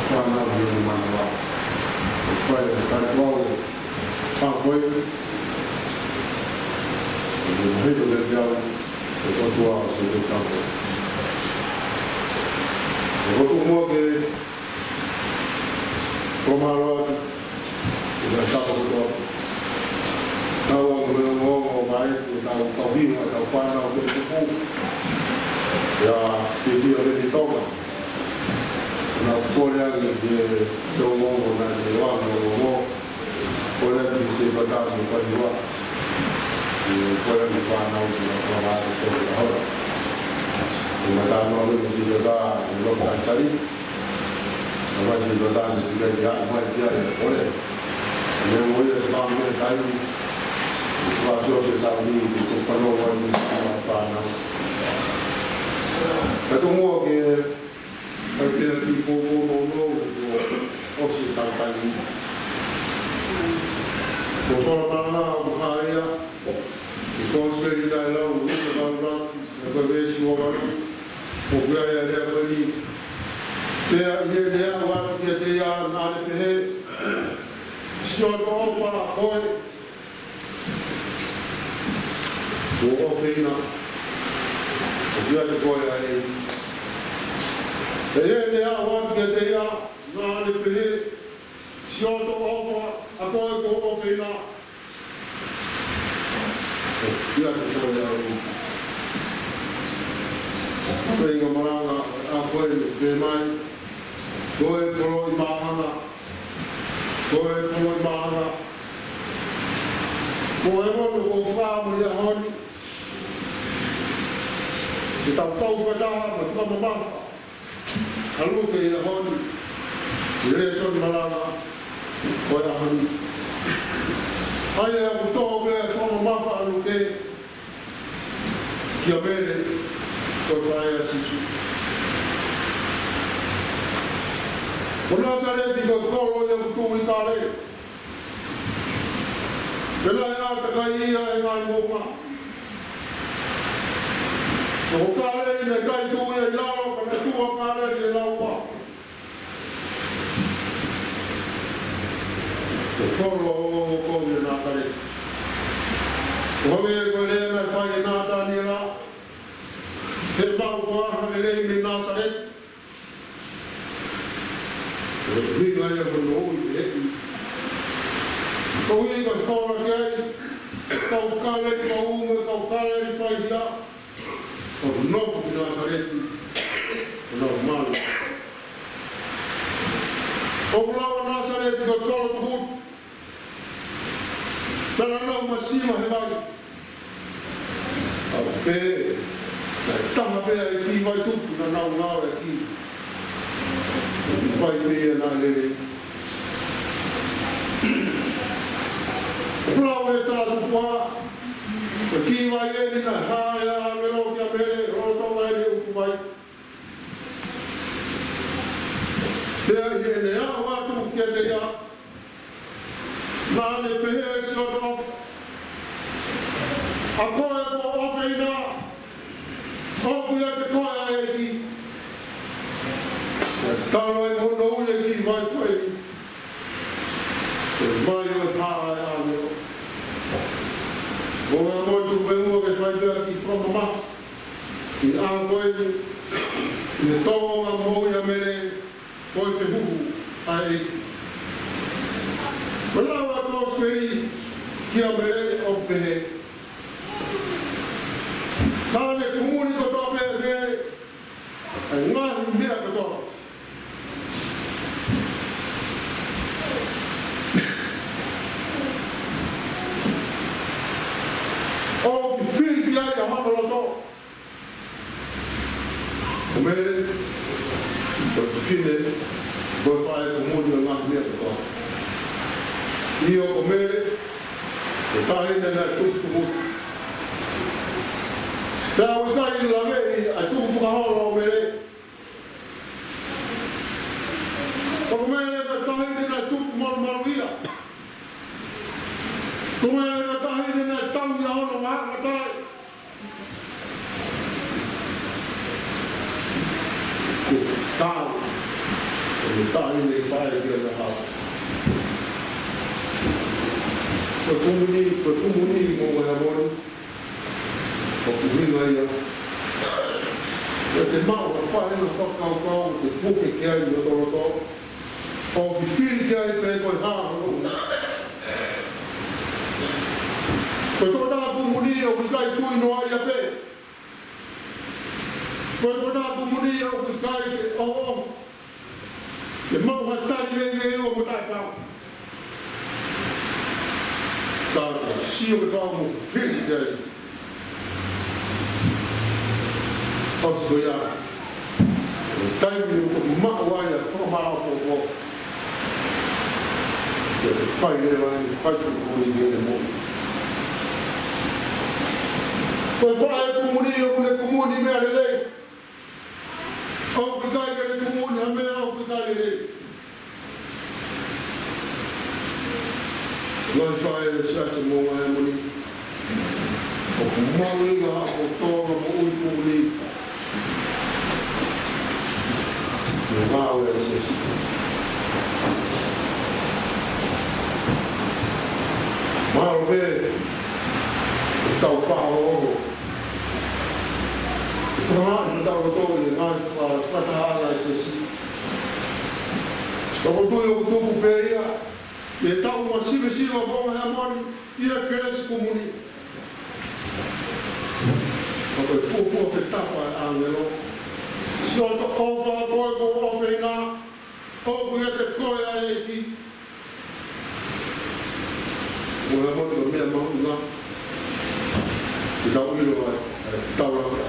Fana, ui, ma, ui. Fai, ka, ko, ka, ko. Ui, ui, ui, ui. Ko ko tua, ko ko ta. Ko ko tua mo ke. Ko mālō atu. Ko e kapa kotoa. Tau ʻa e ongoongo mai, ko tau tau hiu, ko tau fānau, ko e tupu. ʻIa, ki ki o le ni Tonga. Na kole ange ki he ongoongo na ni wa mo mo. Kole ki se pata mo pa ni wa. Kole ki fānau ki na kua ma ko ko la. Ko ma ta no ki se pata, no ka tali. Ka mai si no tani ki kai ia, mai ki ai, ʻole. Ne mo ia te pāmu ne kai. Kua sio se tau ni, ki ko pano wai ni ki fānau. Ka to mo ke, ka ke ki ko ko no no, ko o si tau kai ni. Ko ko la mana, ko haia, ki ko speri kai lau, ko ka la, ko e vesi o la. ʻOku ʻi ai ʻa e lea ko eni. Pea ʻi heʻene aʻu atu kiate ia naʻa ne pehē, Sio atu ʻofa ʻa koe kuo ʻofeina. ʻOku ʻiate koe ʻa e ʻEiki. Pea ʻi heʻene aʻu atu kiate ia naʻa ne pehē, Sio atu ʻofa ʻa koe kuo ʻofeina. ʻOku ʻiate koe ʻa e ʻEiki. Ko e ʻuhinga malanga ʻa koe ne pehē mai, ko e poloʻi māhanga. Ko e poloʻi māhanga. Ko e mono ko fā mo ia honi. Ke tau kau fakataha mo fakamamafa ʻa Luke ia honi. ʻI he lēsoni malanga ko ia honi. ʻA ia ʻoku tō pē fakamamafa ʻa Luke kia Mele, ko e faʻē ʻa Sīsū. Ko Nāsaleti ko e kolo ia ʻoku tuʻu ʻi Kāleli. Pea naʻe ʻātakai ia ʻe he ngaahi moʻunga. Ko Kāleli naʻe ʻikai tuʻu ia ʻi lalo, ka naʻe tuʻu ʻa Kāleli ʻi he laua. Ko e kolo ʻo ko ʻi Nāsaleti. Ko e hangē ko e lea naʻe fai ʻe Nātaniela, He maʻu koā ha lelei mei Nāsaleti? Ko e ʻuhinga ia hono ui ʻe he ʻEiki. Ko e ʻuhinga ko la ki ai, kau Kāleli, kau ume, kau Kāleli faihia, ʻo nofo ki Nāsaleti, ʻo nau malu. ʻOku lau ʻa Nāsaleti ko e kolo tukutuku. Pea naʻa nau masiva he vai. ʻAu pē, naʻe taha pē ʻa e kiʻi vai tupu naʻa nau ngāue ki ai. Vai pē ia naʻe lelei. ʻOku lau ʻe he tala tupu ʻa e kiʻi vai eni naʻe hā ʻe he ʻāngelo kia Mele, lolotonga eni ʻuku vai. Pea ʻi heʻene aʻu atu kiate ia, naʻa ne pehē, Sio atu ʻofa ʻa koe kuo ʻofeina, ʻoku ʻiate koe ʻa e ʻEiki. Pea talu ai hono ui e kiʻi vai ko eni, ko e vai ʻo e hā ʻa e ʻāngelo. Ko e motu venua ke fai pē ʻa e kiʻi fakamamafa. ʻI he ʻaho ko eni, ʻi he tōʻonga moʻui ʻa Mele, ko e fehuhu ʻa e ʻEiki. Ko e lau ʻa e kosipeli kia Mele ʻoku pehē, Naʻa ne kumuni kotoa pē ʻe Mele ʻa e ngaahi meʻa kotoa. ʻO fifili ki ʻa hono loto. Ko Mele, ko e fefine, ko e faʻē kumuni ʻo e ngaahi meʻa kotoa. ʻIo, ko Mele, ko e taʻahine naʻe tupu sumutu. Pea ʻoku ʻikai laveʻi ʻa e tukufakaholo ʻo Mele. Ko Mele ko e taʻahine naʻe tupu malumalu ia. Ko Mele ko e taʻahine naʻe tau ia hono vahaʻa taʻe. Ko e tau, ko e taʻahine ʻi fai kia na hau. Ko e kumuni, ko e kumuni mo e hamoni. ʻOku ʻuhinga ia. ʻE te maʻu ha faʻahinga fakakaukau, te puke ki ai ʻi ho lotoloto. ʻO fifili ki ai pe ko e hā hono ʻuhinga. Ko e tokotaha kumuni ʻoku ʻikai tui noa ia pē. Ko e tokotaha kumuni ʻoku ʻikai ke ʻoho. Ke maʻu ha tali lelei ʻo mo taʻepau. Ka ka sio ke pau mo fili ke ai. ʻOsi ko ia. Taimi ʻoku maʻu ai ʻa e fakamāʻopoʻopo. Ke fai leva ni, fai ko ni ke ne mo. Ko e faʻē kumuni, ʻoku ne kumuni meʻa lelei. ʻOku ʻikai ke ne kumuni ha meʻa ʻoku ʻikai lelei. Ngaahi faʻē siasi mo e ngaahi hamoni. ʻOku mahuʻinga ʻa e tō mo ui kumuni. Mo ngāue ʻa e siasi. Mālō pē, ʻoku tau faʻahoho. Fakahā ʻi hotau loto ʻi he ngaahi fa-, fakatahaʻanga ʻa e siasi. Ka ʻoku ou tui ʻoku tupu pē ia, ʻi he taʻu ua sivesiva mo e ngaahi hamoni, ʻi he kelesi kumuni. Ka ko e fuofua fetapa ʻa e ʻāngelo. Siʻoto ʻofa ko e ko ʻofeina, ʻoku ʻiate koe ʻa e ʻEiki. Ko e hamoni ko e meʻa mahuʻinga. Ke tau ʻilo ai, ʻa e taulanga.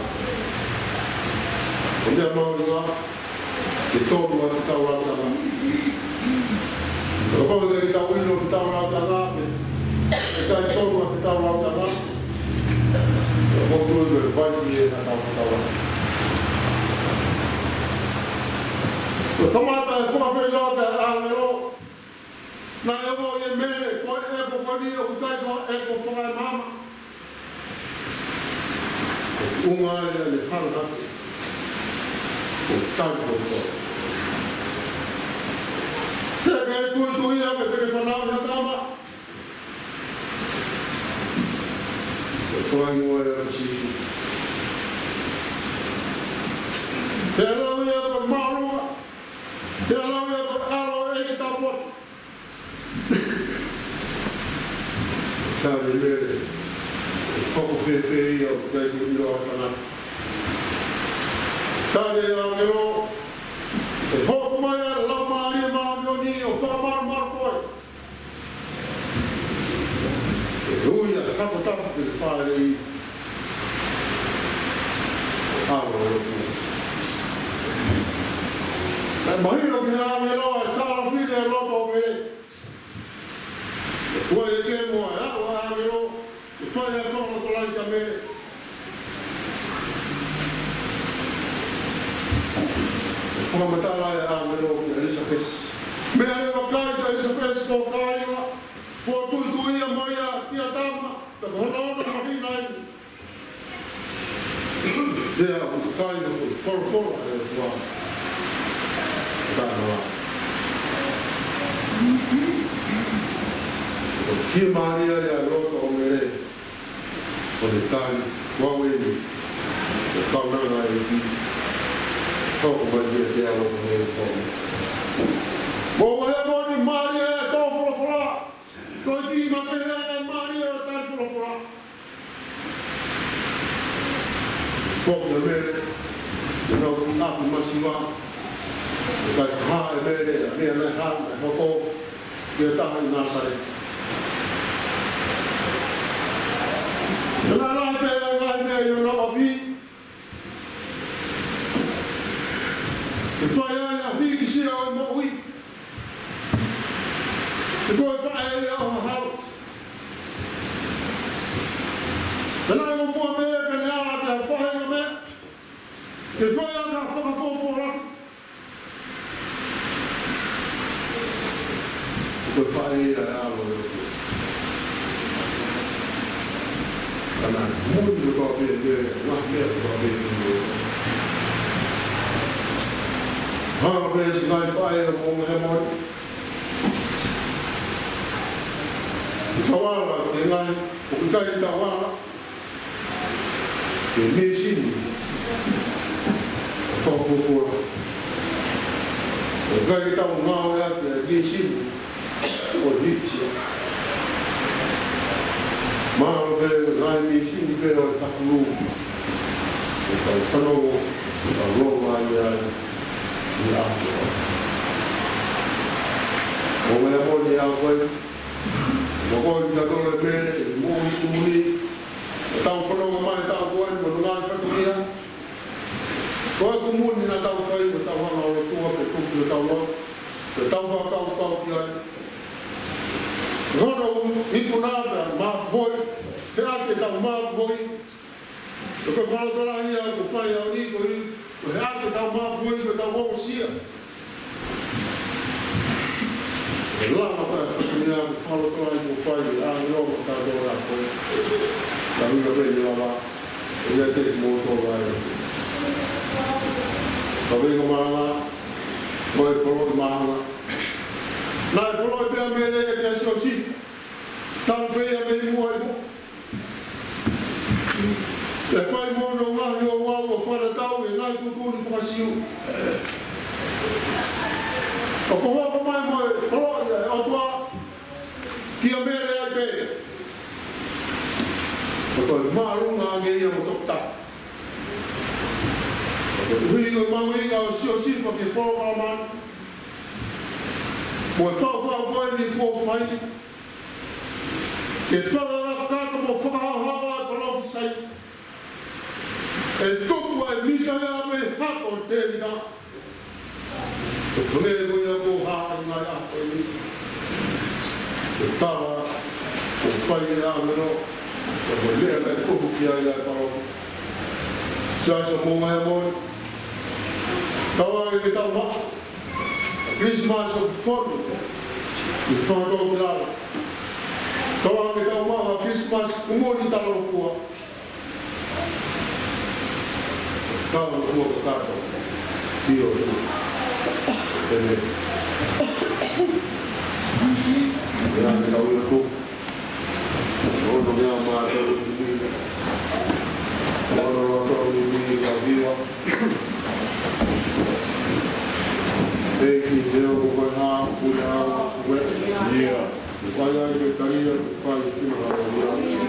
Ko e meʻa mahuʻinga, ke tonu ʻa e taulanga. Ka kapau ʻe ʻikai ke tau ʻilo e taulanga, ʻe ʻikai tonu ʻa e taulanga. Ka kapau ʻe ʻikai ke vai ki he taulanga. Ko e kamata e fakafeʻiloaki ʻa e ʻāngelo. Naʻe ʻoho ʻia Mele, ko e ʻeko ko eni ʻoku ʻikai ko ha ʻeko fakaemahama. ʻOku ʻuhinga ia ʻene hanga hake. ʻO tali ko ko. Te ke tuituia, te ke fanauʻi ha tama. ʻO fakaingoa ia ko Sīsū. Te lau ia ko e māʻolunga. Te lau ia ko e ʻAlo ʻo e ʻEiki Tāpuaki. Tali ʻe Mele, ʻoku fēfē ia ʻoku ʻikai ke ʻilo ʻe ha tangata. Tali ʻe he ʻāngelo, ʻe hoko mai ʻa e Laumālie Māʻoniʻoni ʻo fakamalumalu koe. ʻE ui ʻa e Tangatapu ke fāʻeleʻi. ʻAlo ʻo e ʻOtua. Naʻe mahino ki he ʻāngelo ʻa e talafili ʻa e loto ʻo Mele. ʻOku ʻi ai e kemo ʻa e aʻu ʻa e ʻāngelo ke fai ʻa e fakalotolahi kia Mele. Fakamatala ʻa e ʻāngelo kia ʻElisapesi. Meʻa leva, vakai, ko ʻElisapesi ko ho kāinga, kuo tuituia mo ia ki ha tama, pea ko hono ono mahina eni. Pea ʻoku ʻikai ha foʻi folofola ʻa e ʻOtua ʻo taʻengata. ʻOku fiemālie ʻa e loto ʻo Mele. ʻO ne tali, ko au eni, ko e kaunanga ʻa e ʻEiki, hoko mai kiate au ʻa e ʻEiki. Mou vahevahe mālie ʻa e tō folofola, ko e kiʻi makehe ʻa e mālie ʻo e tali folofola. Foki ʻa Mele, ʻi heʻene ʻapi masiva, ʻikai fakahā ʻe Mele ʻa e meʻa naʻe hā, naʻe hoko, ki he taha ʻi Nāsaleti. Naʻe lahi pē ʻa e ngaahi meʻa ʻi honau ʻapi, ke fai ai ha hīkisia ʻo e moʻui. He ko e faʻē ia ʻo ha hala. Pea naʻe ngofua pē ia pea ne ala ki ha faʻahinga meʻa ke fai ai ha fakafuofuolahi. Ko e faʻē ia ʻa e ʻAlo ʻo e ʻOtua. Ka naʻe moʻoni ko e faʻē pē, ngaahi meʻa ko e faʻē pē. Hala pē siʻi ngaahi faʻē ʻo Moʻunga Heamoni. Tau ala ki he ngaahi, ʻoku ʻikai ke tau ala ki he mīsini fakafuofuolahi. ʻOku ʻikai ke tau ngāueʻaki e mīsini ʻo e hīkisia. Mahalo pē ngaahi mīsini pē ʻo e tafulu. ʻOku tau fanongo, tau lau ai ai ʻi he ʻaho. ʻOku ou meʻa moʻoni ʻa koe, ʻoku ou ʻi he tole pē, mo e kumuni, ʻo tau fanongo mai ʻa koe, mo e ngaahi fatongia. Ko e kumuni naʻa tau fai, ko ʻetau hanga ʻo lotua, ko e tuku ʻetau lotu, ko ʻetau fakakaukau ki ai. Ko hono ikuna pea māpuhoi, pea ke tau māpuhoi, ko e fakalotolahi ia kuo fai ʻaho ni, ko e, ko e hā ke tau māpuhoi, ko ʻetau ongosia. ʻE lava pē ʻa e fatongia ke fakalotolahi kuo fai ʻe he ʻāngelo maʻatautolu ʻa koe. Ka ʻuhinga pē ʻe lava, ʻe ʻiate kimoutolu ai. Ka ʻuhinga mālanga, ko e poloʻi mālanga. Naʻe poloʻi pē ʻa Mele ʻiate Siosefa. Talu pē ia mei muʻa ʻi muʻa. ʻE fai mo hono ngaahi ouau ʻo fakatatau ki he ngaahi tuʻutuʻuni faka-Siu. ʻOku hoko mai mo e poloʻi ʻa e ʻOtua kia Mele ai pē. ʻOku māʻolunga ange ia mo tokotā. ʻOku ʻuhinga mahuʻinga ʻo Siosefa ki he polokalama ni mo e faʻufaʻu ko eni kuo fai. Ke fakakakato mo fakahaohaoa e palōfisai. ʻE tupu ʻa e Mīsaia mei he hako ʻo Tēvita. Ko e hangē ko ia kuo hā ʻi he ngaahi ʻaho ko eni. Ko e tala kuo fai ʻe he ʻāngelo, ko e meʻa naʻe tuku ki ai ʻa e palōfita. Siasi ʻo Moʻunga Heamoni, tau ō ke tau maʻu Kilisimasi ʻoku fonu ʻi he fakatōkilalo. Tau ō ke tau maʻu ha Kilisimasi ʻoku moʻoni talangofua. Talangofua kakato. ʻIo, ʻio. ʻĒmeni. ʻIa, ke tau ʻilo ko hono meʻa mātou ʻi mui. Hono loto ʻi mui ka viva. Thank you, Leo, for how we are, we are. ʻIa. Ko ia ke talia, ko ia ke talia.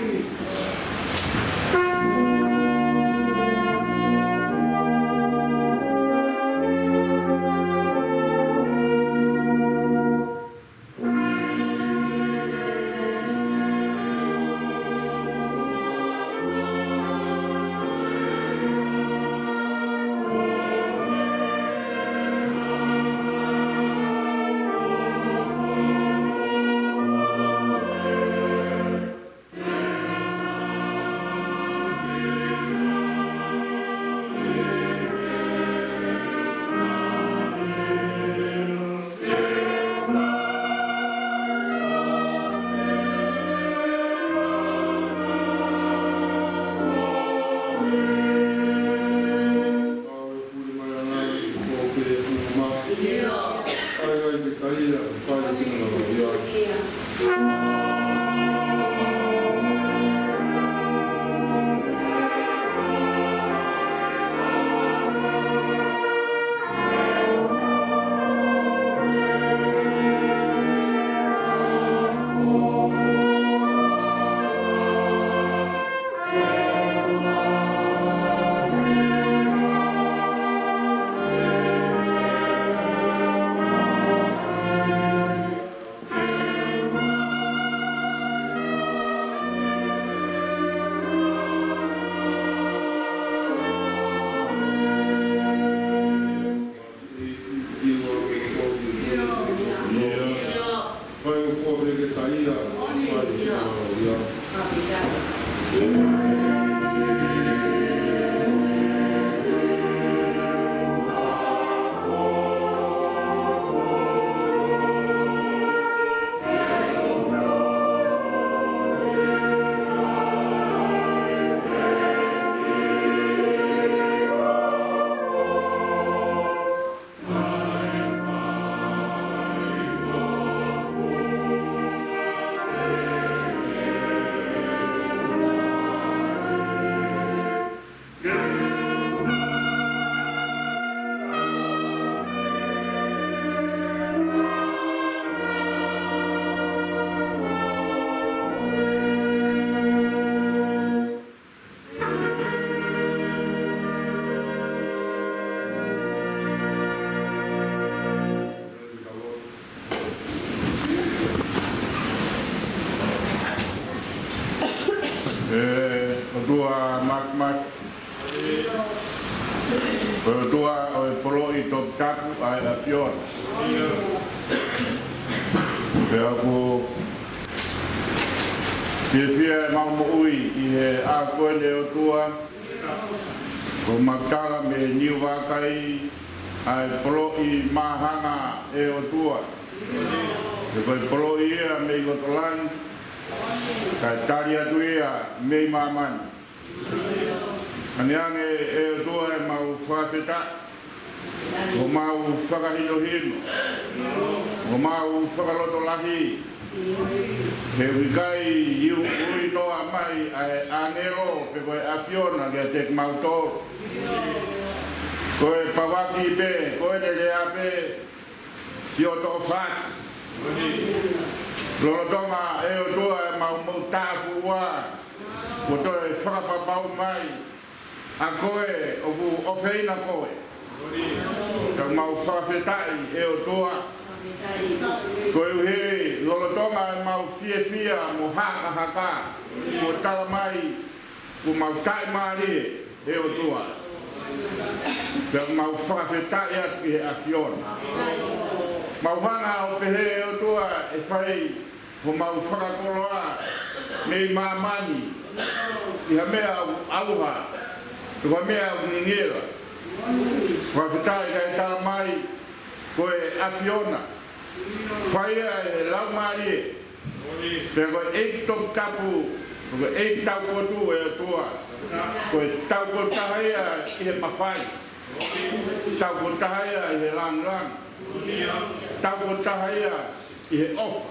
ʻE ʻOtua Māfimafi, ko e ʻOtua ʻo e poloʻi toputapu ʻa e ʻAfiona. Pea ʻoku fiefia ʻemau moʻui ʻi he ʻaho ko eni ʻe ʻOtua, ʻoku mau tala mei Niu Vakai ʻa e poloʻi māhanga ʻe ʻOtua. He ko e poloʻi ia mei loto langi, kae tali atu ia mei māmani. Ange ange ʻe ʻOtua ʻemau fakafetaʻi, ʻoku mau fakahinohino, ʻoku mau fakalotolahi, he ʻoku ʻikai ui noa mai ʻa e ʻāngelo pe ko e ʻAfiona kiate kimautolu. Ko e pavaki pē, ko ʻene lea pē, siʻoto ʻofa atu. Lolotonga ʻe ʻOtua ʻemau moʻui taʻefuʻua, kuo toe fakapapau mai ʻa koe ʻoku ʻofeina koe. Ka mau fakafetaʻi ʻe ʻOtua, koeʻuhi lolotonga ʻemau fiefia mo hakahaka, kuo tala mai kuo mau taʻimālie ʻe ʻOtua. Pea mau fakafetaʻi atu ki he ʻAfiona. Mau hanga ʻo pehē ʻe ʻOtua ʻe fai homau fakakoloa mei māmani ʻi ha meʻa ʻoku ʻauha, pe ko ha meʻa ʻoku ngingila. Fakafetaʻi kae tala mai ko e ʻAfiona, fai ia ʻe he Laumālie. Pea ko e ʻEiki toputapu, ko e ʻEiki taupotu ʻe ʻOtua. Ko e taupotu taha ia ʻi he mafai, taupotu taha ia ʻi he lāngilangi, taupotu taha ia ʻi he ʻofa,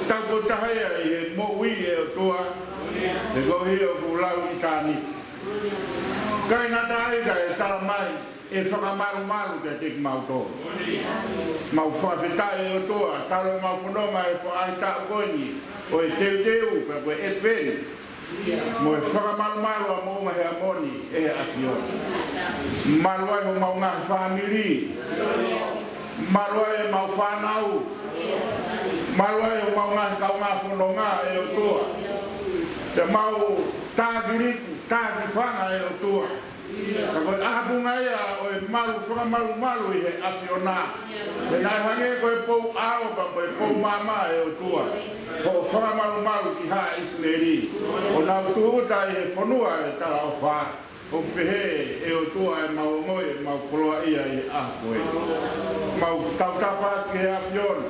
taupotu taha ia ʻi he moʻui ʻe ʻOtua. He ko e hia ʻoku lau ʻitāniti. Kae ngata ai kae tala mai ʻe fakamalumalu kiate kimautolu. Mau fakafetaʻi ʻe ʻOtua, talu ʻemau fononga he faʻahitaʻu ko eni ʻo e teuteu, pea ko e ʻEpeni, mo e fakamalumalu ʻa Moʻunga Heamoni ʻe he ʻAfiona. Malu ai homau ngaahi fāmili, malu ai ʻemau fānau, malu ai homau ngaahi kaungā fononga ʻe ʻOtua. Te mau tākiliku, tākifanga ʻe ʻOtua. Ka ko e ʻapunga ia ʻo e malu fakamalumalu ʻi he ʻAfiona. He naʻe hangē ko e pou ʻao pea ko e pou maama ʻe ʻOtua, hoʻo fakamalumalu ki haʻa ʻIsileli ʻo nau tūʻuta ʻi he fonua ʻo e talaʻofa. ʻOku pehē ʻe ʻOtua ʻemau ongoʻi ʻemau koloaʻia ʻi he ʻaho ko eni. Mau tautapa ki he ʻAfiona.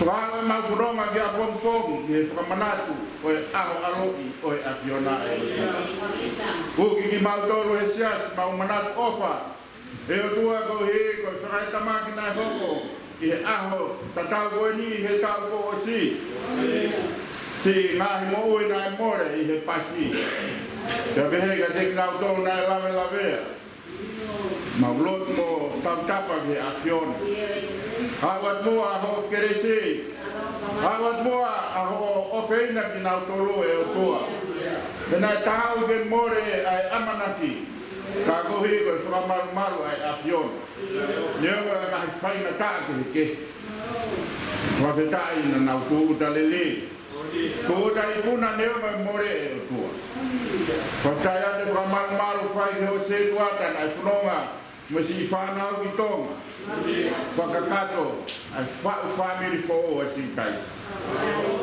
Fakahā ʻemau fononga ki ʻapongipongi ki he fakamanatu ʻo e ʻaho ʻaloʻi ʻo e ʻAfiona ʻe ʻOtua. Uki kimautolu he siasi, mau manatu ʻofa ʻe ʻOtua koeʻuhi ko e fakaetamaki naʻe hoko ʻi he ʻaho tatau ko eni he taʻu kuo ʻosi. Siʻi ngaahi moʻui naʻe mole ʻi he pasi. Pea pehē kiate kinautolu naʻe lavelavea. Mau lotu mo tautapa ki he ʻAfiona. Haʻu atu muʻa hoʻo kelesi. Haʻu atu muʻa hoʻo ʻofeina kinautolu ʻe ʻOtua. He naʻe taau ke mole ʻa e ʻamanaki, ka koeʻuhi ko e fakamalumalu ʻa e ʻAfiona. Neongo ʻa e ngaahi faingataʻa kehekehe, fakafetaʻi naʻa nau tūʻuta lelei. Tūʻuta ikuna neongo e mole ʻe ʻOtua. Fakafetaʻi ʻa e fakamalumalu fai ki hoʻo sētuata naʻe fononga mo e siʻi fānau ki Tonga. Fakakakato ʻa e faʻu fāmili foʻou ʻa Siutaisa.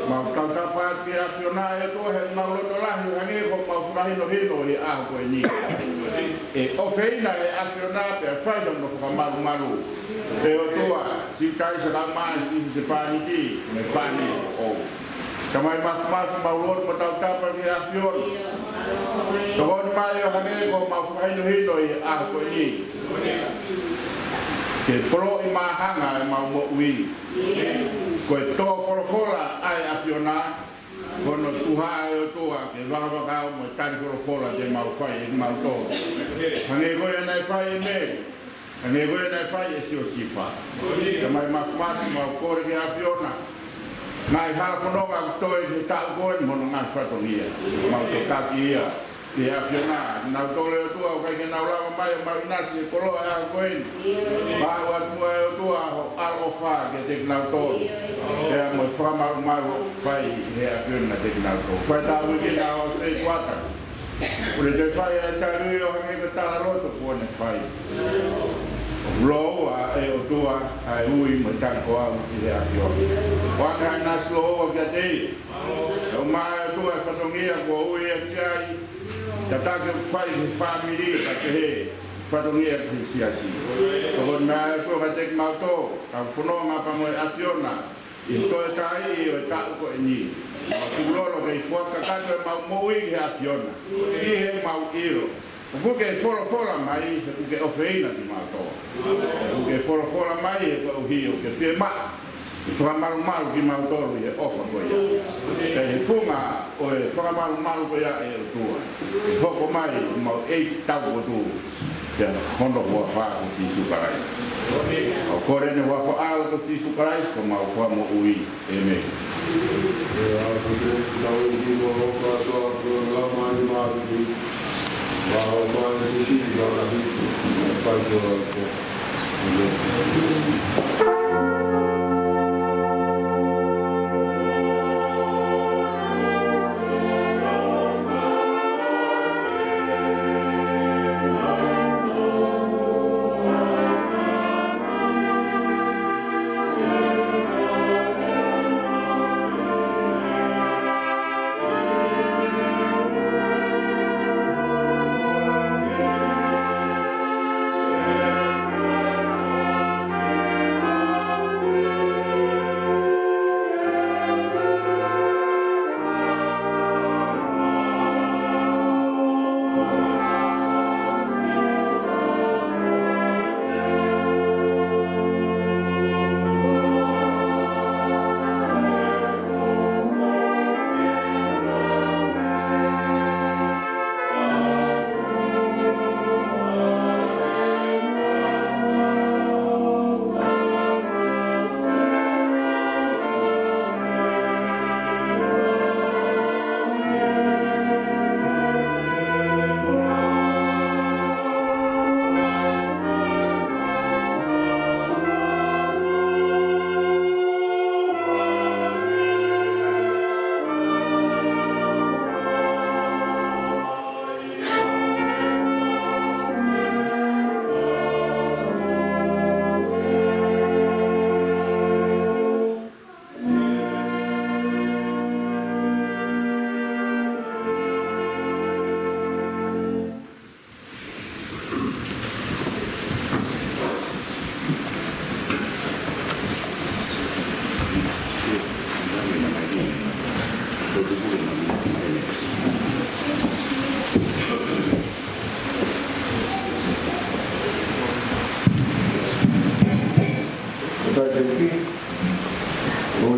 Mau tautapa atu ki he ʻAfiona ʻe ʻOtua he mau loto lahi hangē ko ʻemau fakahinohino ʻi he ʻaho ko eni. ʻE ʻofeina ʻe he ʻAfiona pea fai hono fakamalumalu. ʻE ʻOtua, Siutaisa kae ʻumaʻā siʻi husepāniti mo e fāmili foʻou. Tamai Māfimafi, mau lotu mo tautapa ki he ʻAfiona. Tokoni mai ʻo hangē ko ʻemau fakahinohino ʻi he ʻaho ko eni. Ke poloʻi māhanga ʻemau moʻui. Ko e tō folofola ʻa e ʻAfiona, ko hono tuha ʻe ʻOtua ke vakavakau mo e tali folofola te mau fai ʻe kimautolu. Hangē ko ia naʻe fai ʻe Mele, hangē ko ia naʻe fai ʻe Siosifa. Tamai Māfimafi, mau kole ki he ʻAfiona. Ngaahi hala fononga ʻoku toe ki he taʻu ko eni mo hono ngaahi fatongia, mau tataki ia. ʻi he ʻAfiona, nautolu ʻe ʻOtua, ʻoku ʻikai ke nau lava mai ʻo mau ʻinasi he koloa ʻo e ʻaho ko eni. Pea ʻoatu ʻe ʻOtua ho ʻaloʻofa kiate kinautolu. Pea mo e fakamalumalu ʻoku fai ʻe he ʻAfiona kiate kinautolu. Fai tāpuekina ʻa Setuata. Kuo ne toe fai ʻa e tali ui ʻo hangē ko e talaloto kuo ne fai. Lōua ʻe ʻOtua ʻa e ui mo e tali ko au ʻi he ʻAfiona. ʻOange ha ʻinasi lōua kiate ia. ʻOmai ʻe ʻOtua e fatongia kuo ui ia ki ai. Tataki ʻoku fai he fāmili, ka pehē fatongia ki he siasi. Tokoni mai ʻe ʻOtua kiate kimautolu, tau fononga pea mo e ʻAfiona ʻi he toe taiʻi ʻo e taʻu ko eni. Mau tukulolo ke ʻi fuata kakato ʻemau moʻui ki he ʻAfiona. ʻI heʻemau ʻilo ʻoku ke folofola mai, he ʻoku ke ʻofeina kimautolu. ʻOku ke folofola mai, he koeʻuhi ʻoku ke fiemaʻu ke fakamalumalu kimautolu ʻi he ʻofa ko ia. Pea ʻi he funga ʻo e fakamalumalu ko ia ʻe ʻOtua, ʻe hoko mai ʻemau ʻEiki taupotu, pea hono huafa ko Sīsū Kalaisi. ʻOku kole ʻeni he huafa ʻalo ko Sīsū Kalaisi, ko homau Fakamoʻui. ʻĒmeni. Ko e taʻu ʻe ua, ʻoku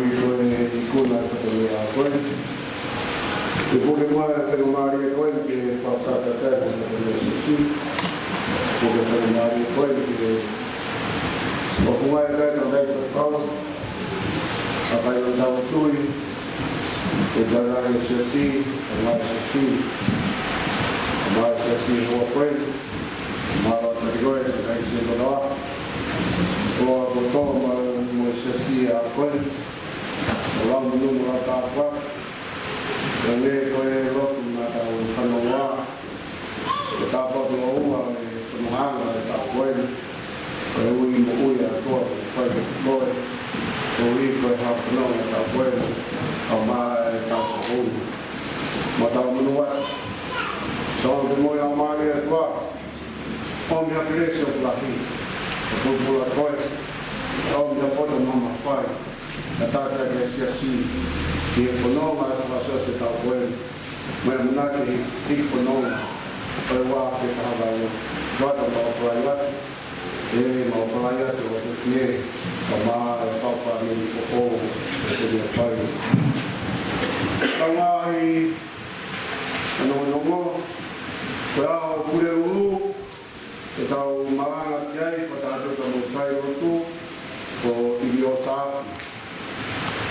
ʻi ai e ikuna ʻo e ʻaho ko eni. Ke puke mai e faingamālie ko eni ke fakataha mo e siasi. Puke e faingamālie ko eni ke fakahoko mai e kakai tau pau. Kakai ʻetau tui, ke tala e siasi, ʻomai e siasi, ʻomai e siasi ʻo e ʻaho ko eni. Mālō ʻaupito e kakai siasi kotoa. Ko e ʻaho kotoa mo e siasi ʻaho ko eni. ʻOku lau mo e lau tāpuaki. Ko e meʻa ko e lotu naʻa tau fanongoa. Ko e tāpuaki lōua e fonongaʻanga ʻo e ʻaho ko eni. Ko e ui moʻui ʻa e ʻOtua, ko e fai ke koe. Ko e ui ko e hā e fononga ʻo e ʻaho ko eni. ʻOmai e tāpuaki. Mou tau monū atu. Sō ke moʻui ʻa mālie ʻa e ʻOtua. ʻOmi ha kelesi ʻoku lahi. ʻO pulupulu ʻa koe. ʻOmi ha poto mamafa. Ka tata ke siasi. Ki he fononga ʻo e fakasosi ʻo e ʻaho ko eni. Mo e ʻamanaki ki he fononga ʻo e ua afe taha valu. Tuata mau fai atu. ʻE mau fai atu ʻo te fie. Ka mā e pau fāmili ko ʻo. Ko te mea fai. Ka ngaahi. Ka nongonongo. Ko e ʻaho Pule ʻUlu. Ke tau malanga ki ai, ko tātou ka mau sai lotu. Ko ʻIliosa.